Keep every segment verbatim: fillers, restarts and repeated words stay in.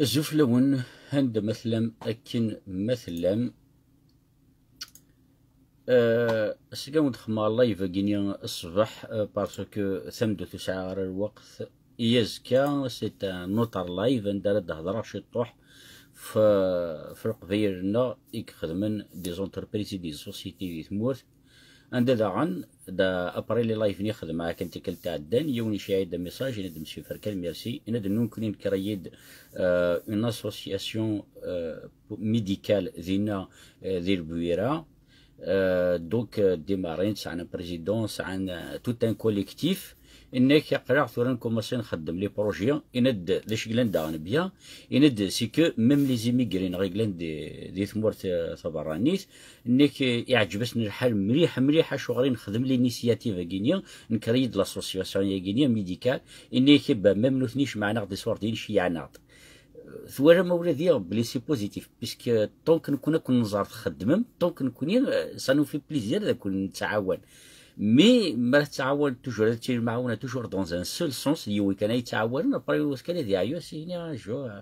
Azul fell-awen, anda ma tellam, akken ma tellam. Euh, seg awen d-xemmeɣ live-agi-ni ṣṣbeḥ, euh, parce que tameddit ur sɛiɣ ara lweqt. I azekka, c'est un autre live anda ara d-hedreɣ ciṭuḥ f, f leqbayel-nneɣ i ixedmen des entreprises et des sociétés di tmurt. Anda daɣen, da, après les live-nni xedmeɣ akken tikkelt iɛeddan, yiwen iceyyeɛ-d message, yenna-d: "Monsieur Ferkan, merci." Yenna-d: "Nekkni nekra-yi-d, euh, une association, euh, médicale dinna, euh, di Lbwira." Euh, donc, euh, démarré, sɛan un président, sɛan, euh, tout un collectif. Yenna-k aql-aɣ tura nkumaṣi nxeddem les projets. Yenna-d d acu i yellan daɣen bien. Yenna-d c'est que même les immigrés neɣ i yellan di, di tmurt, euh, taberranit, yenna-k, euh, iɛǧeb-asen lḥal mliḥ, mliḥ, acuɣer i nexdem l'initiative-agi-ni, nekra-yi-d l'association-agi-ni médicale. Yenna-k, bah, même nutni jemɛen-aɣ-d iṣurdiyen, ceyyɛen-aɣ-d. Twalam a wladi belli c'est positif, puisque tant que nekkni ad ken-nẓer txeddmem, tant que nekkni, euh, ça nous fait plaisir ad ken-nettɛawan. Mais ma ara tettɛawan toujours, ad tili lemɛawna toujours dans un seul sens, d yiwen kan ay yettɛawanen, après yiwet kan ad yeɛyu, ad s-yini: "Ah, jo, euh,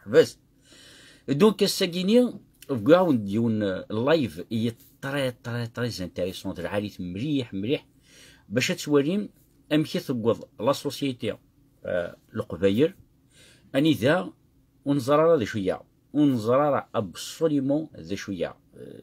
ḥbes." Donc ass-agi-ni bɣiɣ-awen-d yiwen, euh, live i très très très intéressant, d lɛali-t mliḥ mliḥ, bac ad twalim amek i tewweḍ la société, euh, Leqbayel, anida ur neẓri ara d acu-ya, ur neẓri ara absolument d acu-ya. Euh,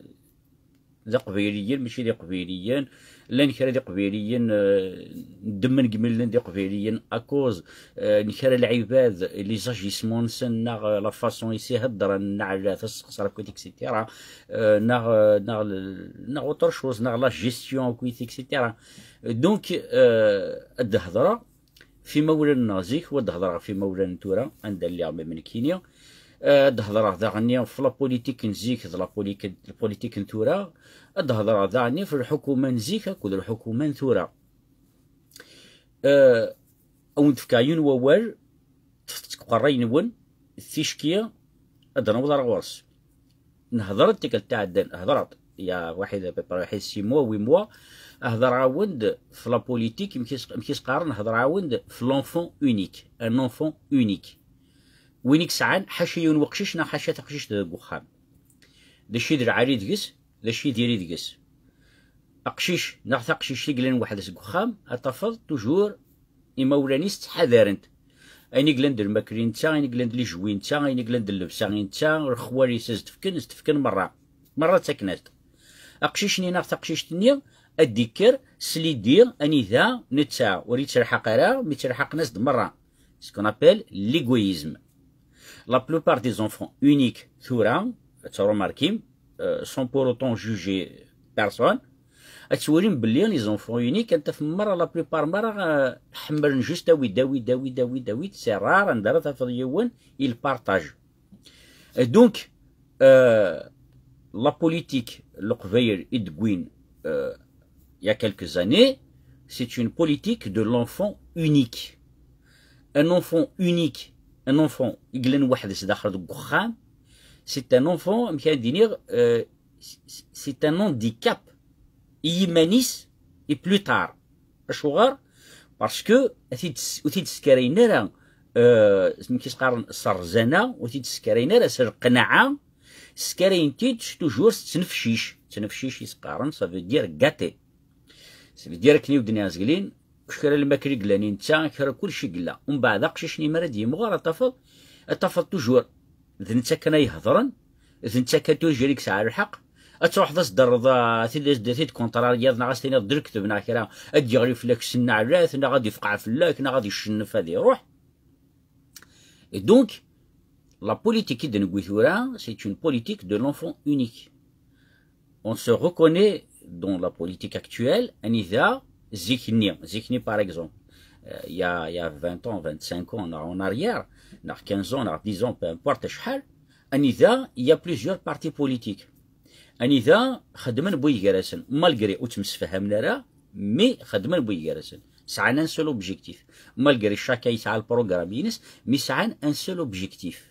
d Iqbayliyen, mačči d Iqbayliyen, llan kra d Iqbayliyen, euh, ddemmen deg mi llan d Iqbayliyen, à cause, euh, n kra lɛibad, les agissements-nsen, neɣ, euh, la façon i s-iheddren, neɣ la tasexsar akkit, et cetera. Euh, neɣ, euh, neɣ, neɣ autre chose, neɣ la gestion akkit, et cetera. Donc, euh, ad d-hedreɣ f imawlan-nneɣ zik, wa d-hedreɣ f imawlan n tura, anda lliɣ même nekkini. Ad d-hedreɣ daɣen f la politique n zik d la politique, la politique n tura. Ad d-hedreɣ daɣen f lḥukuma n zik akked lḥukuma n tura. Euh, ad wen-d-fkeɣ yiwen wawal, ṭṭfet-t deg uqerray-nwen, ticki ad d-naweḍ ar ɣur-s. Nehḍer-d tikkelt iɛeddan, hedreɣ-d, il y a waḥid, à peu près waḥid six mois, huit mois, hedreɣ-awen-d f la politique, amek i s-, amek i s-qqaren, hedreɣ-awen-d f l'enfant unique, un enfant unique. Win i yesɛan ḥaca yiwen weqcic neɣ ḥaca taqcict deg uxxam. D acu i d lɛali deg-s, d acu i d iri deg-s. Aqcic neɣ taqcict i yellan weḥd-s deg uxxam, ad tafeḍ toujours imawlan-is ttḥadaren-t. Ayen i yellan d lmakli netta, ayen i yellan d lijwi netta, ayen i yellan d llebsa i netta, lexwal-is ad s-d-fken, ad s-d-fken merra. Merra ttaken-as-d. Aqcic-nni neɣ taqcict-nni ad d-ikker s lidi anida netta ur yettelḥaq ara, mi ttelḥaqen-as-d merra. Ce qu'on appelle l'égoïsme. La plupart des enfants uniques tura, ad tṛumarkim, euh, sans pour autant juger personne, ad twalim belli les enfants uniques, ad tafem merra, la plupart merra, euh, ḥemmlen juste awid, awid, awid, awid, awid, c'est rare anda ara tafeḍ yiwen il partage. Et donc, euh, la politique n Leqbayel i d-wwin, euh, il y a quelques années, c'est une politique de l'enfant unique. Un enfant unique, un enfant i yellan weḥd-s daxel deg uxxam, c'est un enfant, amek ara d-iniɣ, euh, c'est un handicap i yiman-is et plus tard. Acuɣer? Parce que ur t-id-, ur t-id-skarayen ara, euh, amek i s-qqaren, s rrezana, ur t-id-skarayen ara s lqenɛa, skarayen-t-id toujours s ttnefcic. Ttnefcic i s-qqaren, ça veut dire gâté. Ça veut dire akken i wen-d-nniɣ zgelin, kra lmakla i yellan i netta, kra kullec i yella. Umbeɛd aqcic-nni mi ara d-yimɣur, ad tafeḍ, ad tafeḍ toujours d netta kan ay ihedren, d netta kan toujours i yesɛa lḥeqq. Ad truḥeḍ ad s-d-terreḍ, ah, tid, ad s-d-, tid kontraryaḍ, neɣ ad s-tiniḍ d lekdeb neɣ kra, ad d-yeɣli fell-ak s nneɛlat, neɣ ad ifqeɛ fell-ak, neɣ ad icennef ad iruḥ. Et donc, la politique i d-newwi tura, c'est une politique de l'enfant unique. On se reconnaît dans la politique actuelle, anida zik-nni, zik-nni, par exemple, euh, il y a, il y a vingt ans, vingt-cinq ans, neɣ en arrière, neɣ quinze ans, neɣ dix ans, peu importe acḥal, anida il y a plusieurs partis politiques. Anida xeddmen buygarasen, malgré ur ttemsefhamen ara, mais xeddmen buygarasen. Sɛan un seul objectif. Malgré chacun yesɛa le programme-ines, mais sɛan un seul objectif.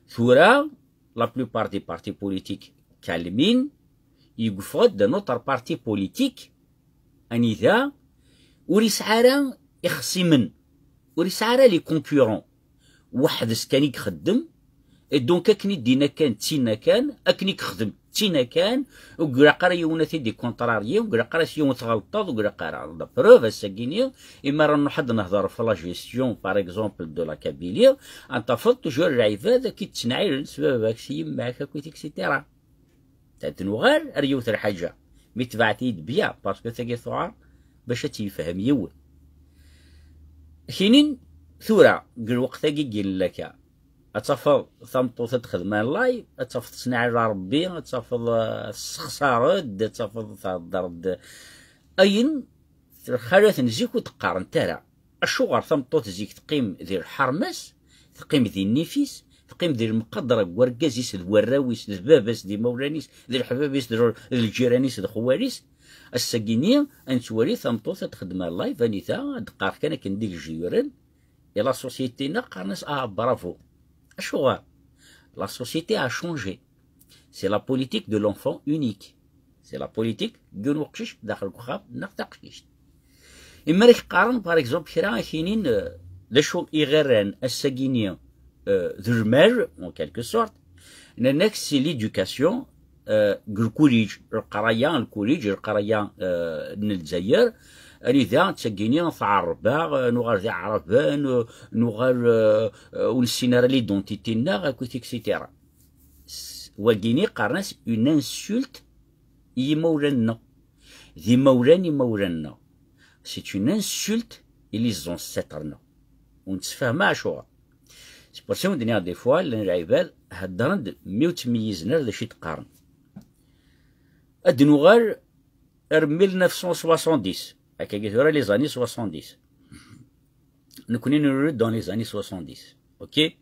Tura, la plupart des partis politiques calmin, yegfeɣ-d un autre parti politique, anida ur yesɛi ara ixṣimen, ur yesɛi ara les concurrents. Weḥd-s kan i ixeddem, Et donc, akken i d-yenna kan, d tinna kan, akken i yexdem, d tinna kan, ur ilaq ara yiwen ad t-id-ikunṭraryi, ur ilaq ara s yiwen tɣelṭeḍ, ur ilaq ara. La preuve, ass-agi-ni, imi ara nruḥ ad nehder ɣef la gestion, par exemple, de la Kabylie, ad tafeḍ toujours lɛibad ad k-id-ttnɛilen s baba-k, s yemma-k, akkit, et cetera. Ad nuɣal ar yiwet lḥaǧa, mi tebɛet-iyi-d bien, parce que tagi tuɛer bac ad tt-yefhem yiwen. Kinin tura, deg lweqt-agi n laka, ad tafeḍ tameṭṭut ad texdem en live, ad tafeḍ tettnaɛel Rebbi, ad tafeḍ, eh, tessexṣar-d, ad tafeḍ thedder-d ayen lxalat n zik ur d-qqarent ara. Acuɣer tameṭṭut zik teqqim di lḥerma-s, teqqim di nnif-is, teqqim di lemqadra n wergaz-is d warraw-is d baba-s d imawlan-is d leḥbab-is d l-, d lǧiran-is d xwal-is? Ass-agi-ni ad nettwali tameṭṭut ad texdem en live, anita ad d-qqar kan akken d igejyuren, et la société-nneɣ qqaren-as: "Ah, bravo." Acuɣer? La société a changé. C'est la politique de l'enfant unique. C'est la politique n yiwen uqcic daxel n uxxam neɣ taqcict. Imi ara k-qqaren, par exemple, kra ad k-inin, euh, d acu i ɣ-irran ass-agi-ni, euh, d lmal, en quelque sorte, nnan-ak c'est l'éducation, euh, deg lkulij, leqraya, lkulij, leqraya, euh, n Lezzayer, anida d tagini tɛerreb-aɣ, euh, nuɣal d iɛerben, euh, nuɣal, euh, euh, ur nessin ara l'identité-nneɣ, akkit, et cetera. S-, wagini qqaren-as une insulte i yimawlan-nneɣ. D imawlan imawlan-nneɣ. C'est une insulte i les ancêtres-nneɣ. Ur nettsefham acuɣer. C'est pour ça ur d-nniɣ des fois, llan lɛibad heddren-d mi ur ttmeyyizen ara d acu i d-qqaren. Ad d-nuɣal ar mille neuf cent soixante-dix. Akkagi tura les années soixante-dix. Nekkni nuled dans les années soixante-dix. Ok?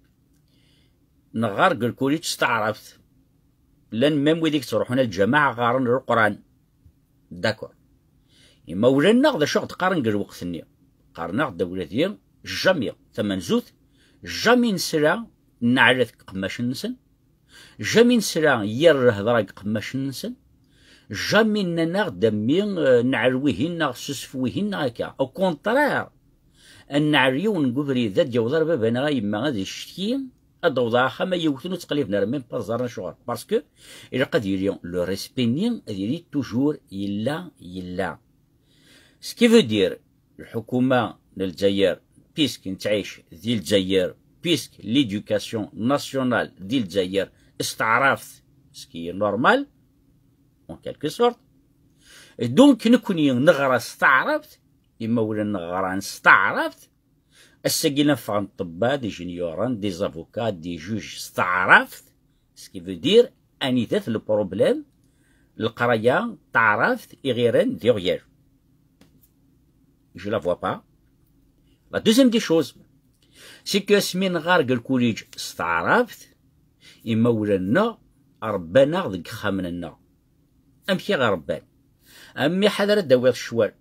Neɣɣar deg lkuliǧ s taɛrabt. Llan même wid i yettruḥun ar lǧameɛ ɣɣaren Leqran. D'accord. Imawlan-nneɣ d acu ɣ-d-qqaren deg lweqt-nni? Qqaren-aɣ-d awladi, jamais, tamenzut, jamais nesla nneɛlat deg iqemmacen-nsen, jamais nesla yir lhedra deg iqemmacen-nsen, jamais nnan-aɣ-d a mmi, eh, nɛel wihin neɣ susef wihin neɣ akka. Au contraire, ad nɛel yiwen deg ubrid, ad d-yaweḍ ar baba neɣ a yemma ad icetki, ad d-awḍeɣ axxam ad yi-wten ur ttqelliben ara, même pas ẓerren acuɣer. Parce que ilaq ad yili le respect-nni, ad yili toujours yella, yella. Ce qui veut dire, lḥukuma n Lezzayer, puisque nettɛic di Lezzayer, puisque l'éducation nationale di Lezzayer s taɛrabt, ce qui est normal, en quelque sorte. Et donc, nekkni neɣra s taɛrabt, imawlan-nneɣ ɣran s taɛrabt, ass-agi la ffɣen ṭṭebba, d ijenyuren, des avocats, des juges s taɛrabt, ce qui veut dire, anida-t le problème, leqraya, taɛrabt, i ɣ-irran d iɣyal. Je la vois pas. La deuxième des choses, c'est que asmi neɣɣar deg lkuliǧ s taɛrabt, imawlan-nneɣ rebban-aɣ deg yexxamen-nneɣ. Amek i ɣ-rebban? A mmi ḥader ad d-tawiḍ ccwal,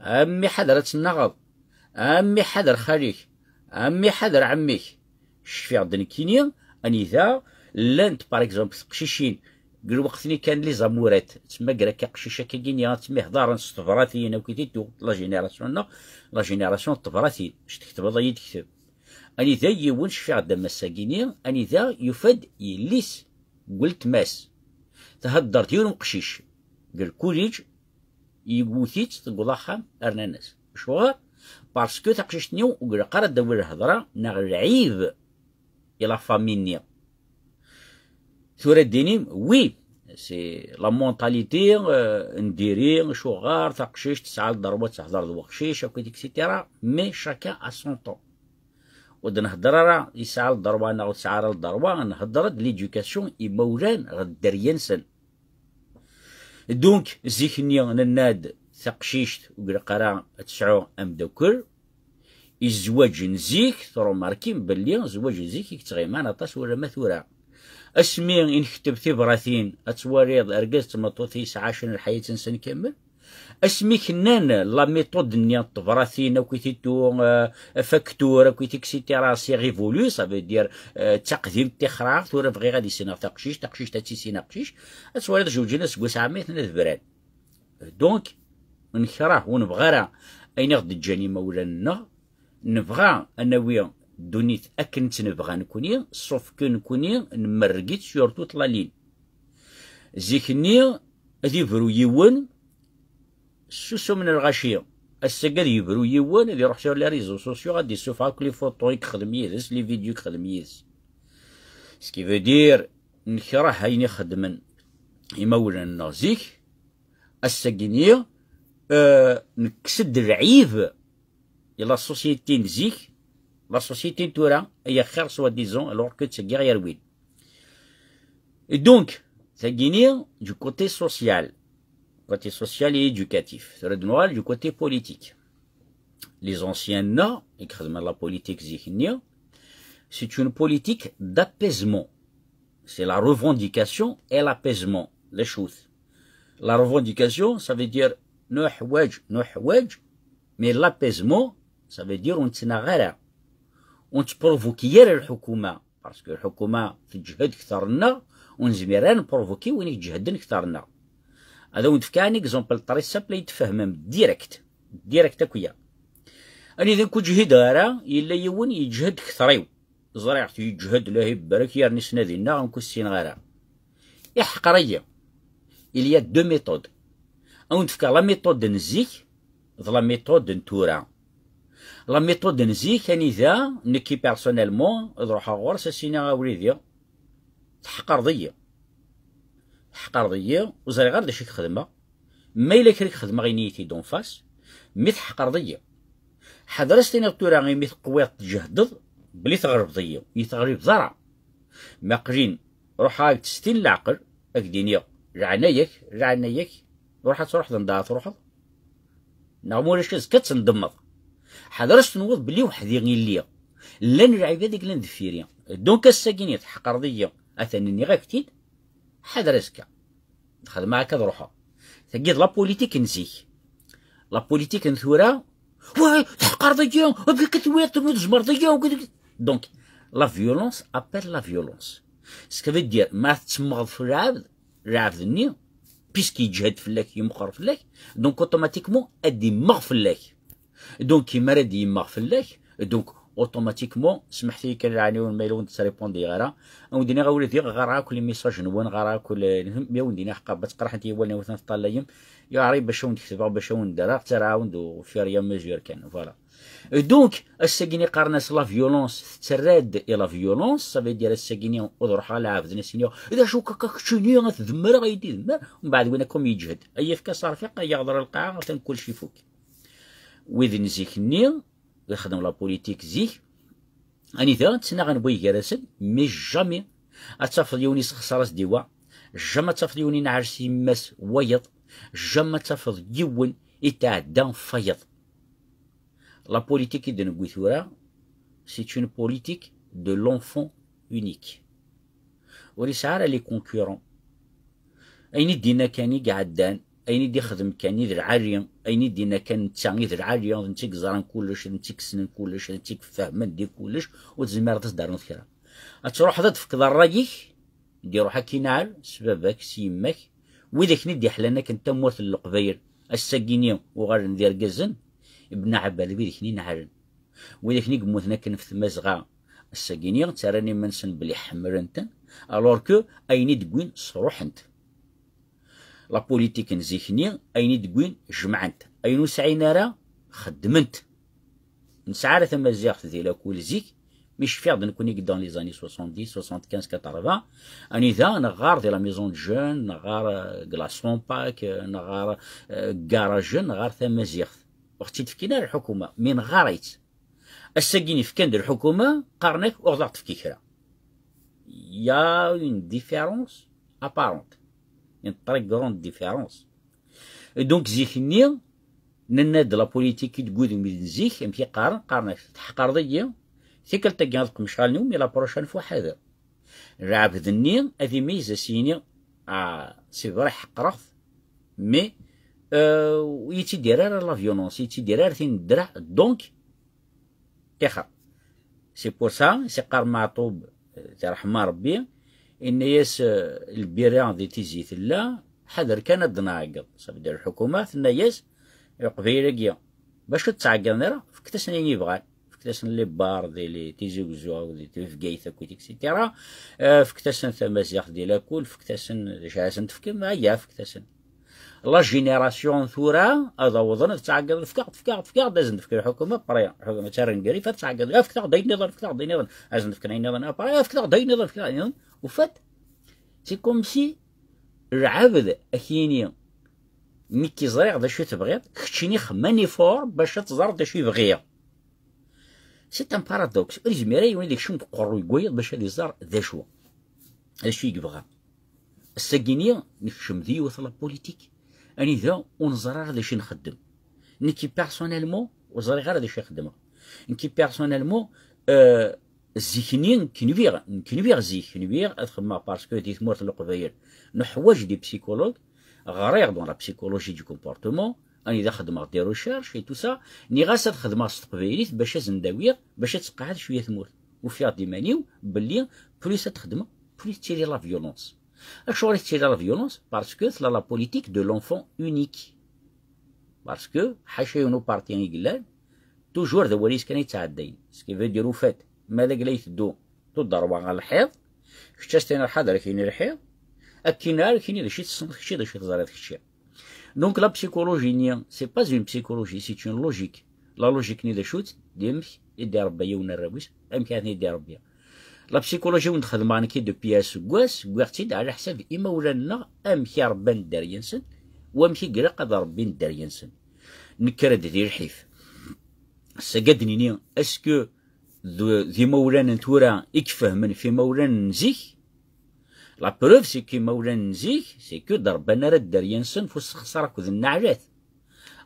a mmi ḥader ad tennaɣeḍ, a mmi ḥader xali-k, a mmi ḥader ɛemmi-k. Cfiɣ-d nekkini, anida llant, par exemple, teqcicin, deg lweqt-nni kan les amourettes, ttmagar akka aqcic akkagini, ttmihdaren s tebratin, akkit et tout, la génération-nneɣ, la génération n tebratin, c-, tketbeḍ ad yi-d-tekteb. Anida yiwen, cfiɣ-d am ass-agini, anida yufa-d yelli-s, weltma-s, thedder-d yiwen uqcic, deg lkuliǧ, yewwet-itt deg uxxam, rnan-as. Acuɣer? Parce que taqcict-nni ur ilaq ara ad d-tawi lhedra neɣ lɛib i la famille-nni. Tura d-inim, oui, c'est la mentalité, euh, n diri, acuɣer taqcict tesɛa le droit ad tehder d weqcic, akkit, et cetera. Mais chacun a son temps. Ur d-nhedder ara yesɛa le droit neɣ ur tesɛi ara le droit, nhedder-d l'éducation imawlan ɣer dderya-nsen. Donc, zik-nni nenna-d taqcict ur ilaq ara ad tesɛu ameddakel. I zzwaǧ n zik, trumarkim belli zzwaǧ n zik i yettɣiman aṭas ulamma tura. Asmi i nekteb tibratin, ad twaliḍ argaz d tmeṭṭut i yesɛacen lḥayat-nsen kamel. Asmi k-nnan la méthode-nni n tebratin, akkit et tout, euh, facture, akkit et cetera, c'est révolu, ça veut dire, euh, d taqdimt tixraɣ, tura bɣiɣ ad issineɣ taqcict, taqcict ad tissineɣ aqcic, ad twaliḍ zewǧen aseggas ɛamayen ad bran. Donc, nekreh, ur nebɣi ara ayen i ɣ-d-ǧǧan imawlan-nneɣ, nebɣa ad nawi ddunit akken tt-nebɣa nekni, sauf que nekni nmerreg-itt sur toute la ligne. Zik-nni ad ibru yiwen, ssusum n lɣaci. Ass-agi ad yebru yiwen, ad iruḥ sur les réseaux sociaux, ad d-issufeɣ akk les photos i yexdem yid-s, les vidéos i yexdem yid-s. Ce qui veut dire, nekreh ayen i xeddmen imawlan-nneɣ zik. Ass-agi-nni, euh, nekkes-d lɛib i la société n zik, la société n tura, ay axir soi-disant, alors que d tagi i ɣ-yerwin. Et donc, tagini, du côté social, côté social et éducatif, tura ad nuɣal du côté politique. Les anciens-nneɣ i ixedmen la politique zik-nni, c'est une politique d'apaisement. C'est la revendication et l'apaisement. D acu-t? La revendication, ça veut dire nuḥwaǧ, nuḥwaǧ, mais l'apaisement, ça veut dire ur nettnaɣ ara, ur nettprovoki ara lḥukuma, parce que lḥukuma teǧhed kter-nneɣ, ur nezmir ara nprovoki win iǧehden kter-nneɣ. Ad awen-d-fkeɣ un exemple très simple ay tfehmem direct, direct akk-ya. Anida nekk ur ǧhideɣ ara, yella yiwen yeǧhed kter-iw. Ẓriɣ-t yeǧhed, lahi barek, yerni snadi-nneɣ nekk ur ssineɣ ara. Iḥqer-iyi. Il y a deux méthodes. Ad awen-d-fkeɣ la méthode n zik d la méthode n tura. La méthode n zik, anida nekki personnellement ad ruḥeɣ ɣur-s, ad s-iniɣ: "A wlidi, tḥeqreḍ-iyi. Tḥeqreḍ-iyi, ur ẓriɣ ara d acu i k-xedmeɣ. Ma yella kra i k-xedmeɣ, ini-yi-t-id en face, mi tḥeqreḍ-iyi. Ḥader ad s-tiniḍ tura imi teqwiḍ tǧehdeḍ, belli teɣlbeḍ-iyi, ur yi-teɣlibeḍ ara. Ma aql-in ruḥeɣ-ak-d s tin leɛqel, ad k-d-iniɣ, leɛnaya-k, leɛnaya-k, ruḥ ad truḥeḍ anda ara truḥeḍ. Neɣ ma ulac azekka ad tendemmeḍ. Ḥader ad s-tenwiḍ belli weḥd-i i lliɣ. Llan lɛibad i yellan deffir-i. Donc ass-agi-nni tḥeqreḍ-iyi, atan nniɣ-ak-t-id, ḥader azekka." Xedmeɣ akka ad ruḥeɣ. Tagi d la politique n zik. La politique n tura, wa, tḥeqreḍ-iyi, akka twiḍ, ur tzemreḍ-iyi, akka. Donc, la violence appelle la violence. Ce qui veut dire, ma tsemmeḍ f lɛebd, lɛebd-nni, puisque yeǧhed fell-ak, yemxer fell-ak, donc automatiquement, ad d-immeɣ fell-ak. Donc, imi ara d-yemmeɣ fell-ak, donc, automatiquement, smeḥt-iyi kan lɛaniwen ma yella ur wen-d-ttrépondiɣ ara, ad wen-d-iniɣ a wlidi, ɣareɣ akk les messages-nwen, ɣareɣ akk les, mi ad wen-d-iniɣ ḥqa, ma teqreḥ-nti yiwal-nni ur ten-teṭṭalayem, yeɛri bac ad wen-d-ketbeɣ, bac ad wen-d-rreɣ, ttarraɣ-awen-d au fur et à mesure kan, voilà. Et donc, ass-agi-nni qqaren-as la violence tettarra-d i la violence, ça veut dire ass-agi-nni ad ruḥeɣ lɛebd-nni ad s-iniɣ: "D acu akka keččini, ad t-demmreɣ, ad yi-d-idemmer", mbeɛd win akk am yeǧhed, ad yefk aserfiq, ad yaɣḍer lqaɛa, atan kullec ifuk. Wid n zik-nni, ixdem la politique zik, anida ttnaɣen way gar-asen, mais jamais ad tafeḍ yiwen yessexṣer asdiwa, jamais ad tafeḍ yiwen inɛel s yemma-s wayeḍ, jamais ad tafeḍ yiwen itɛedda fayeḍ. La politique i d-newwi tura, c'est une politique de l'enfant unique. Ur yesɛi ara les concurrents. Ayen i d-yenna kan i iɛeddan, ayen i d-ixdem kan i d lɛali, ayen i d-yenna kan netta i d lɛali, d netta i yeẓran kullec, d netta i yessnen kullec, d netta i ifehmen di kullec, ur tezmireḍ ad s-d-ternuḍ kra. Ad truḥeḍ ad d-tefkeḍ ṛṛay-ik, d-iruḥ ad k-inɛel s baba-k, s yemma-k, widak-nni d-iḥlan akken tamurt n Leqbayel, ass-agi-nni uɣalen d irgazen, Ibn Ɛebad, widak-nni neɛlen. Widak-nni yemmuten akken ɣef tmazɣa, ass-agi-nni ttarran iman-nsen belli ḥemmlen-ten, alors que ayen i d-wwin sruḥen-t. La politique n zik-nni, ayen i d-wwin jemɛen-t, ayen ur sɛin ara xeddmen-t. Nesɛa ara tamaziɣt di lakul zik, mi cfiɣ-d nekkni dans les années soixante-dix, soixante-quinze, quatre-vingts, anida neɣɣar di la maison de jeunes, neɣɣar, euh, deg la Sompac, euh, neɣɣar, euh, deg garage, neɣɣar tamaziɣt. Ur ɣ-tt-id-fkin ara lḥukuma, mi neɣɣar-itt. Ass-agi-nni fkan-d lḥukuma, qqaren-ak ur ɣ-d aɣ-d-tefki kra. Il y a une différence apparente, une très grande différence. Et donc, zik-nni, nenna-d la politique i d-wwin wid n zik, amek i qqaren, qqaren-ak tḥeqreḍ-iyi, tikkelt-agi ad qemceɣ allen-iw, mais la prochaine fois ḥader. Lɛebd-nni ad imeyyez, ad s-yini: "Ah, c'est vrai, ḥeqreɣ-t, mais, euh, ur yettidir ara la violence, ur yettidir ara tin n ddreɛ, donc, ṭixer." C'est pour ça, si qqar Meɛṭub, euh, di ṛṛeḥma Ṛebbi, inna-yas, euh, lbira di tizi tella, ḥader kan ad d-nɛeggeḍ. Ça veut dire lḥukuma tenna-yas i Leqbayel-agi, bac ur d-ttɛeggiḍen ara, fket-asen ayen i bɣan. fket-asen les bars, di les Tizi Uzzu, di Bgayet akkit, et cetera. Euh, fket-asen tamaziɣt di lakul, fket-asen d acu ara sen-tefkem, aya, fket-asen. La génération tura ad awḍen ad ttɛeggiḍen, fkeɣ-d, fkeɣ-d, fkeɣ-d, ad sen-tefk lḥukuma, après, lḥukuma ad terren grif, ad ttɛeggiḍen, ah, fket-aɣ-d ayen nniḍen, fket-aɣ-d ayen nniḍen, ad sen-tefken ayen nniḍen, après, ah, fket-aɣ-d ayen nniḍen, fket-aɣ-d ayen nniḍen. Ufat, c'est comme si lɛebd ak-yini, nekki ẓriɣ d acu i tebɣiḍ, keččini xdem un effort bac ad teẓreḍ d acu i bɣiɣ. C'est un paradoxe. Ur yezmir ara yiwen ad ikcem deg uqerruy n wayeḍ bac ad iẓer d acu, d acu i yebɣa. Ass-agi-nni nekcem di yiwet la politique anida ur neẓri ara d acu i nxeddem. Nekki personnellement ur ẓriɣ ara d acu i xeddmeɣ. Nekki personnellement, euh, zik-nni kenbiɣ, kenbiɣ zik, kenbiɣ ad xedmeɣ parce que di tmurt n Leqbayel neḥwaǧ des psychologues. Ɣriɣ dans la psychologie du comportement, anida xedmeɣ des recherches et tout ça. Nniɣ-as ad xedmeɣ s teqbaylit bac ad sen-d-awiɣ, bac ad tqeɛɛed cwiya tmurt. Ufiɣ-d iman-iw belli plus ad xedmeɣ, plus tettili la violence. Acuɣer i tettili la violence? Parce que tella la politique de l'enfant unique. Parce que ḥaca yiwen uparti i yellan, toujours d awal-is kan i yettɛeddayen. Ce qui veut dire, au fait, ma d agla iteddu, tudderwa ɣer lḥiḍ, kečč as-tiniḍ ḥader, kini lḥiḍ, akkin ar kini d acu i tessneḍ kečči, d acu i teẓriḍ kečči. Donc la psychologie-nni, c'est pas une psychologie, c'est une logique. La logique-nni d acu-tt? D amek i d-irebba yiwen arraw-is, amek ara ten-id-irebbi. La psychologie wen-d-xedmeɣ nekki depuis aseggas, wwiɣ-tt-id ɛla ḥsab imawlan-nneɣ, amek i rebban dderya-nsen, wamek i ilaq ad rebbin dderya-nsen. Nekker-d di lḥif. Ass-agi ad d-nini, est-ce que d, d imawlan n tura i ifehmen f imawlan n zik? La preuve, c'est que imawlan n zik, c'est que d-rebban ara dderya-nsen f usexṣar akked nneɛlat.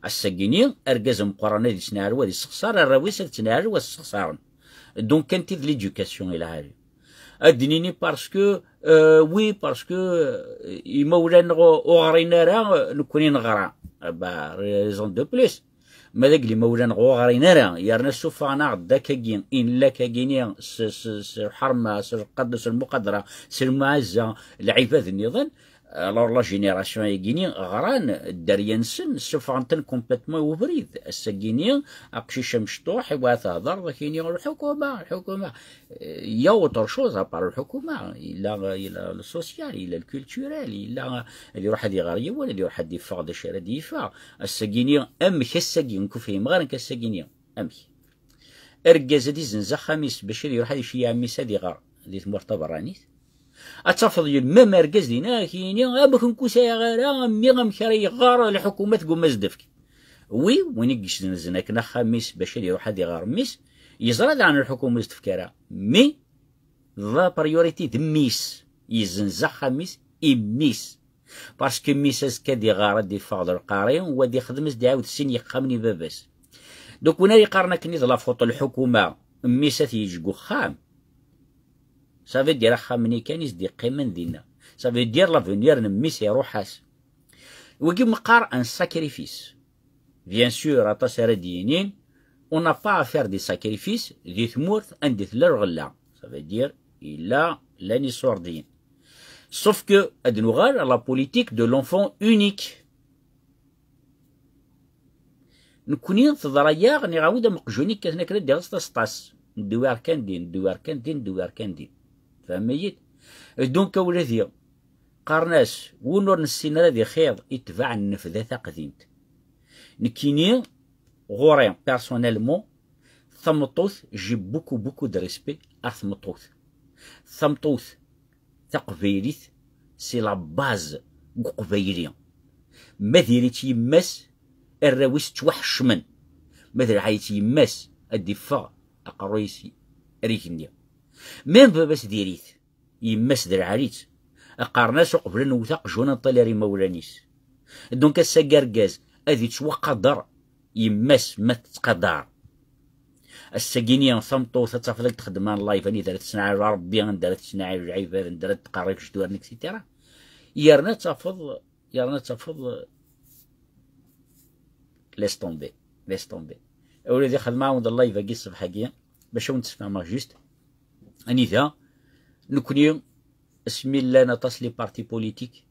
Ass-agi-ni, argaz ameqqran ad ittneɛlu ad issexṣar, arraw-is ad ttneɛlu ad ssexṣaren. Donc, anti d l'éducation i lɛali? Ad d-nini parce que, euh, oui, parce que, euh, imawlan ur ɣrin ara, euh, nekkni neɣra. Ah bah, raison de plus. Ma d agli imawlan ur ɣrin ara, yerna ssufɣen-aɣ-d akkagi, inlak-agi-ni s, s, s lḥerma, s lqad-, s lmuqadra, s lmuɛazza, lɛibad nniḍen, alors la génération-agi-ni ɣran, dderya-nsen, ssufɣen-ten complètement i ubrid. Ass-agi-ni, aqcic amecṭuḥ, iwa tehder, d ak-yini lḥukuma, lḥukuma. Il y a autre chose à part lḥukuma. Il y a, il y a le social, il y a le culturel, il y a, ad iruḥ ad iɣer yiwen, ad iruḥ ad iffeɣ d acu ara d-yeffeɣ. Ass-agi-ni, amek ass-agi, nekk ur fhimeɣ ara nekk ass-agi-ni. Amek? Argaz ad izenz axxam-is bac ad iruḥ ad iceyyeɛ mmi-s ad iɣer di tmurt taberranit. Ad tafeḍ yelmam argaz dinna, ad k-yini, "Amek nekk ur sɛiɣ ara mmi, amek ara iɣer, lḥukuma tgumma ad s-d-tefk." Wi, win i yessenzen akken axxam-is bac ad iruḥ ad iɣer mmi-s, yeẓra daɣen lḥukuma ur s-d-tefk ara. Mi, la priorité d mmi-s, yezzenz axxam-is i mmi-s. Parce que mmi-s azekka ad iɣer, ad iffeɣ d lqari, u ad ixdem, ad s-d-iɛawed sin yexxamen i baba-s. Donc, win ara iqqaren akken i d la faute n lḥukuma, mmi-s ad t-yeǧǧ deg uxxam, ça veut dire axxam-nni kan i s-d-iqqimen dinna. Ça veut dire l'avenir n mmi-s iruḥ-as. Wagi meqqar un sacrifice. Bien sûr, aṭas ara d-yinin, on n'a pas à faire des sacrifices di tmurt anda tella lɣella. Ça veut dire, yella, llan iṣurdiyen. Sauf que, ad nuɣal à la politique de l'enfant unique. Nekkni teḍra-yaɣ, nniɣ-awen-d am uqjun i yekkaten akken ad d-iɣeṣ tasṭas. Ndewwiɛ kan din, ndewwiɛ kan din, ndewwiɛ kan din. Tfehmem-iyi-d? Donc, a wladi, qqaren-as, win ur nessin ara ad ixiḍ, itbeɛ nnefda taqdimt. Nekkini, ɣur-i, personnellement, tameṭṭut, j'ai beaucoup, beaucoup de respect ar tmeṭṭut. Tameṭṭut taqbaylit, c'est la base n uqbayli. Ma diri-tt yemma-s, arraw-is ttwaḥeccmen. Ma telḥa-itt yemma-s, ad d-iffeɣ aqerruy-is ar igenni. Même baba-s diri-t, yemma-s d lɛali-tt. Qqaren-as uqbel ad newwet aqjun ad nṭali ar imawlan-is. Donc ass-agi argaz ad yettwaqader yemma-s ma tettqadar. Ass-agi-ni tameṭṭut ad tafeḍ ad txeddem en live anida ara tettnaɛel Rebbi, anda ara tettnaɛel lɛibad, anda ara tqerrib jeddur-nni, et cetera. Yerna ad tafeḍ, yerna ad tafeḍ, laisse tomber, laisse tomber. Ula d ixdem-awen-d live-agi ṣṣbeḥ-agi, bac ad wen-d-sfehmeɣ juste. Anida, nekni, asmi llan aṭas les partis politiques,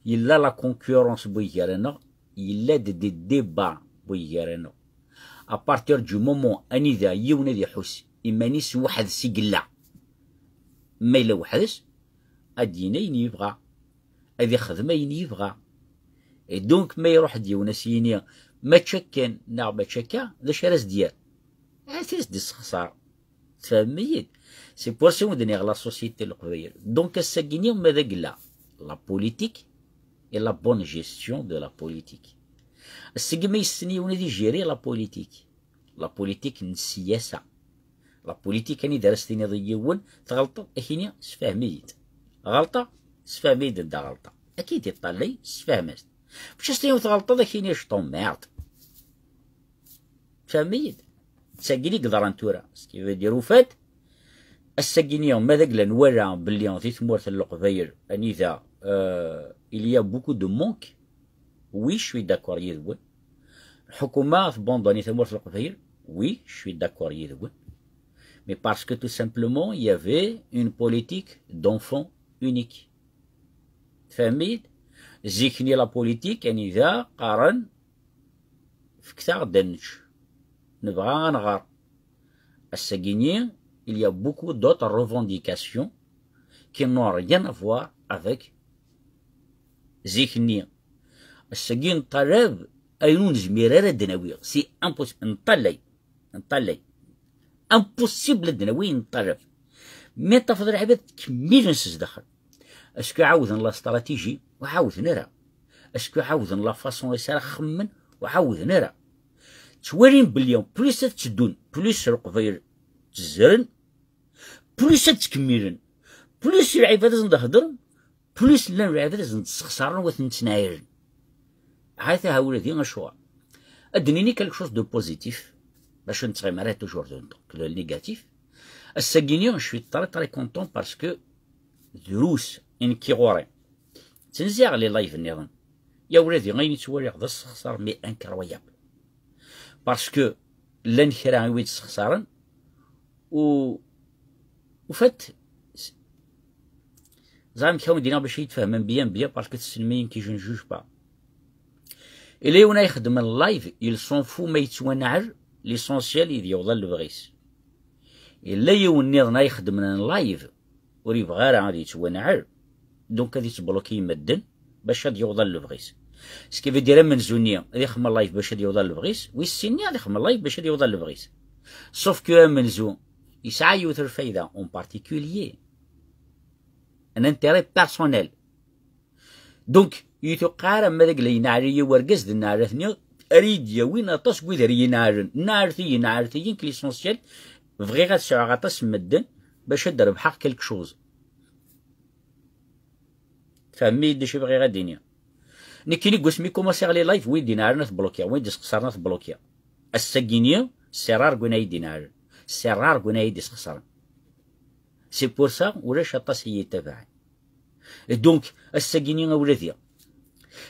yella la concurrence bu gar-aneɣ, yella-d des débats bu gar-aneɣ. À partir du moment anida yiwen ad iḥuss iman-is weḥd-s i yella, ma yella weḥd-s, ad d-yini ayen yebɣa, ad ixdem ayen yebɣa. Et donc, ma iruḥ-d yiwen a s-yini mačči akken neɣ mačči akka, d acu ara s-d-yerr? Ad as-d-issexṣar. Tfehmem-iyi-d? C'est pour ça i wen-d-nniɣ la société n Leqbayel. Donc, ass-agi-nni ma d agla, la politique et la bonne gestion de la politique. Ass-agi ma yessen yiwen ad igérer la politique. La politique n ssiyasa. La politique anida ara s-tiniḍ i yiwen tɣelṭeḍ, ad k-yini sefhem-iyi-d. Ɣelṭeɣ, sefhem-iyi-d anda ɣelṭeɣ. Ad k-id-iṭṭalay, sefhem-as-d. Mačči s-tiniḍ tɣelṭeḍ, ad k-yini je t'emmerde. Tfehmem-iyi-d? D tagi i yeḍran tura. Ce qui veut dire, au fait, ass-agi-nni, ma d agla nwala belli di tmurt n Leqbayel, anida, euh, il y a beaucoup de manque, oui, je suis d'accord yid-wen. Lḥukuma tbandoni tamurt n Leqbayel, oui, je suis d'accord yid-wen. Mais parce que tout simplement, il y avait une politique d'enfant unique. Tfehmem-iyi-d? Zik-nni la politique, anida qqaren, fket-aɣ-d ad nečč. Nebɣa ad nɣer. Ass-agi-nni, il y a beaucoup d'autres revendications qui n'ont rien à voir avec zik-nni. Ass-agi, neṭṭalab ayen ur nezmir ara ad d-nawi. C'est impossible. Neṭṭalay. Neṭṭalay. Impossible ad d-nawi, neṭṭalab. Mi tafeḍ lɛibad ttkemmilen s zdaxel. Est-ce que ɛawden la stratégie? Ur ɛawden ara. Est-ce que ɛawden la façon i s ara xemmen? Ur ɛawden ara. Ttwalin belli plus ad tteddun, plus Leqbayel ttezzren, plus ad ttkemmilen, plus lɛibad ad sen-d-heddren, plus llan lɛibad ad sen-d-ssexṣaren u ad ten-ttnaɛiren. Hata ha ula di acuɣer. Ad d-nini quelque chose de positif, bac ur nettɣimi ara toujours de, donc, le négatif. Ass-agi-nni, je suis très, très content parce que drus i nekki ɣur-i. Ttnezziɣ les lives nniḍen. Ya wladi, ayen i ttwaliɣ d asexṣar, mais incroyable. Parce que llan kra i wid sexṣaren, u, au fait, s-, ẓer amek ara wen-d-iniɣ bac ad yi-d-tfehmem bien, bien, parce que tessnem-iyi nekki, je ne juge pas. Ila yiwen ay ixeddmen live, il s'en fout ma yettwanɛel, l'essentiel ad yewḍ ɣer lebɣi-s. Ila yiwen nniḍen ay ixeddmen live, ur yebɣi ara ad yettwanɛel, donc ad yettbloki medden bac ad yewḍ ɣer lebɣi-s. Ce qui veut dire amenzu-nni ad ixemmem live bac ad yewḍ ɣer lebɣi-s, wis sin-nni ad ixemmem live bac ad yewḍ ɣer lebɣi-s. Sauf que amenzu yesɛa yiwet lfayda en particulier, un intérêt personnel. Donc, ur tuqiɛ ara ma d agla yenɛel-iyi wergaz d nneɛlat-nni ara yi-d-yawin aṭas n wid ara yi-neɛlen. Neɛlet-iyi, neɛlet-iyi, nekk l'essentiel, bɣiɣ ad sɛuɣ aṭas n medden bac ad d-rebḥeɣ quelque chose. Tfehmem-iyi-d d acu i bɣiɣ ad d-iniɣ? Nekkini deg wasmi kumaṣiɣ les lives, wid d-ineɛlen ad t-blokiɣ, wid d-isexṣaren ad t-blokiɣ. Ass-agi-nni, c'est rare win ay d-ineɛlen, c'est rare win ay d-isexṣaren. C'est pour ça, ulac aṭas i yi-itabaɛen. Et donc, ass-agi-nni a wladi,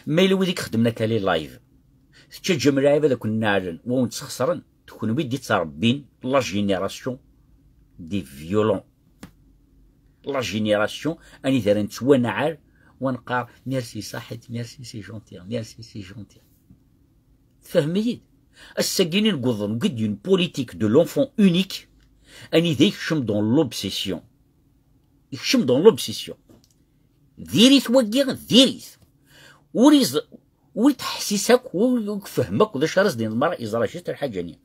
ma yella wid i ixeddmen akka les lives, tettaǧǧam lɛibad ad ken-neɛlen, wa wen-ttxeṣren, d kenwi i d-ittrebbin la génération des violents. La génération anida ara nettwanɛel, wa neqqar merci Saḥit, merci, c'est gentil, merci, c'est gentil. Tfehmem-iyi-d? Ass-agi-nni newweḍ deg une politique de l'enfant unique, anida yekcem dans l'obsession. Yekcem dans l'obsession. Diri-t wagi, diri-t. Ur iz-, ur yettḥessis akk, ur, ur ifehhem akk d acu ara s-d-iniḍ, mara yeẓra juste lḥaǧa-nni.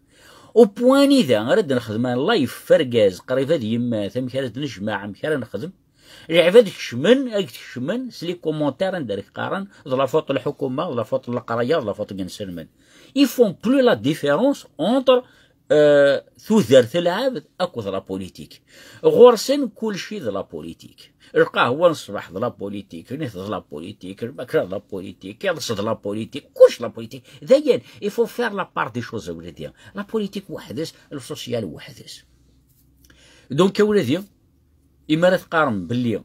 Au point anida ara d-nexdem un live f argaz qrib ad yemmet, amek ara d-nejmeɛ, amek ara nexdem. Lɛibad kecmen, ad kecmen s les commentaires anda ara k-qqaren d la faute n lḥukuma, d la faute n leqraya, d la faute n yinselmen. Ils font plus la différence entre, euh, tudert n lɛebd akked la politique. Ɣur-sen kulci d la politique. Lqahwa n ṣṣbeḥ d la politique, nit d la politique, lmakla d la politique, iḍes d la politique, kullec d la politique. Dayen, il faut faire la part des choses a wladi. La politique weḥd-s, le social weḥd-s. Donc a wladi, imi ara teqqarem belli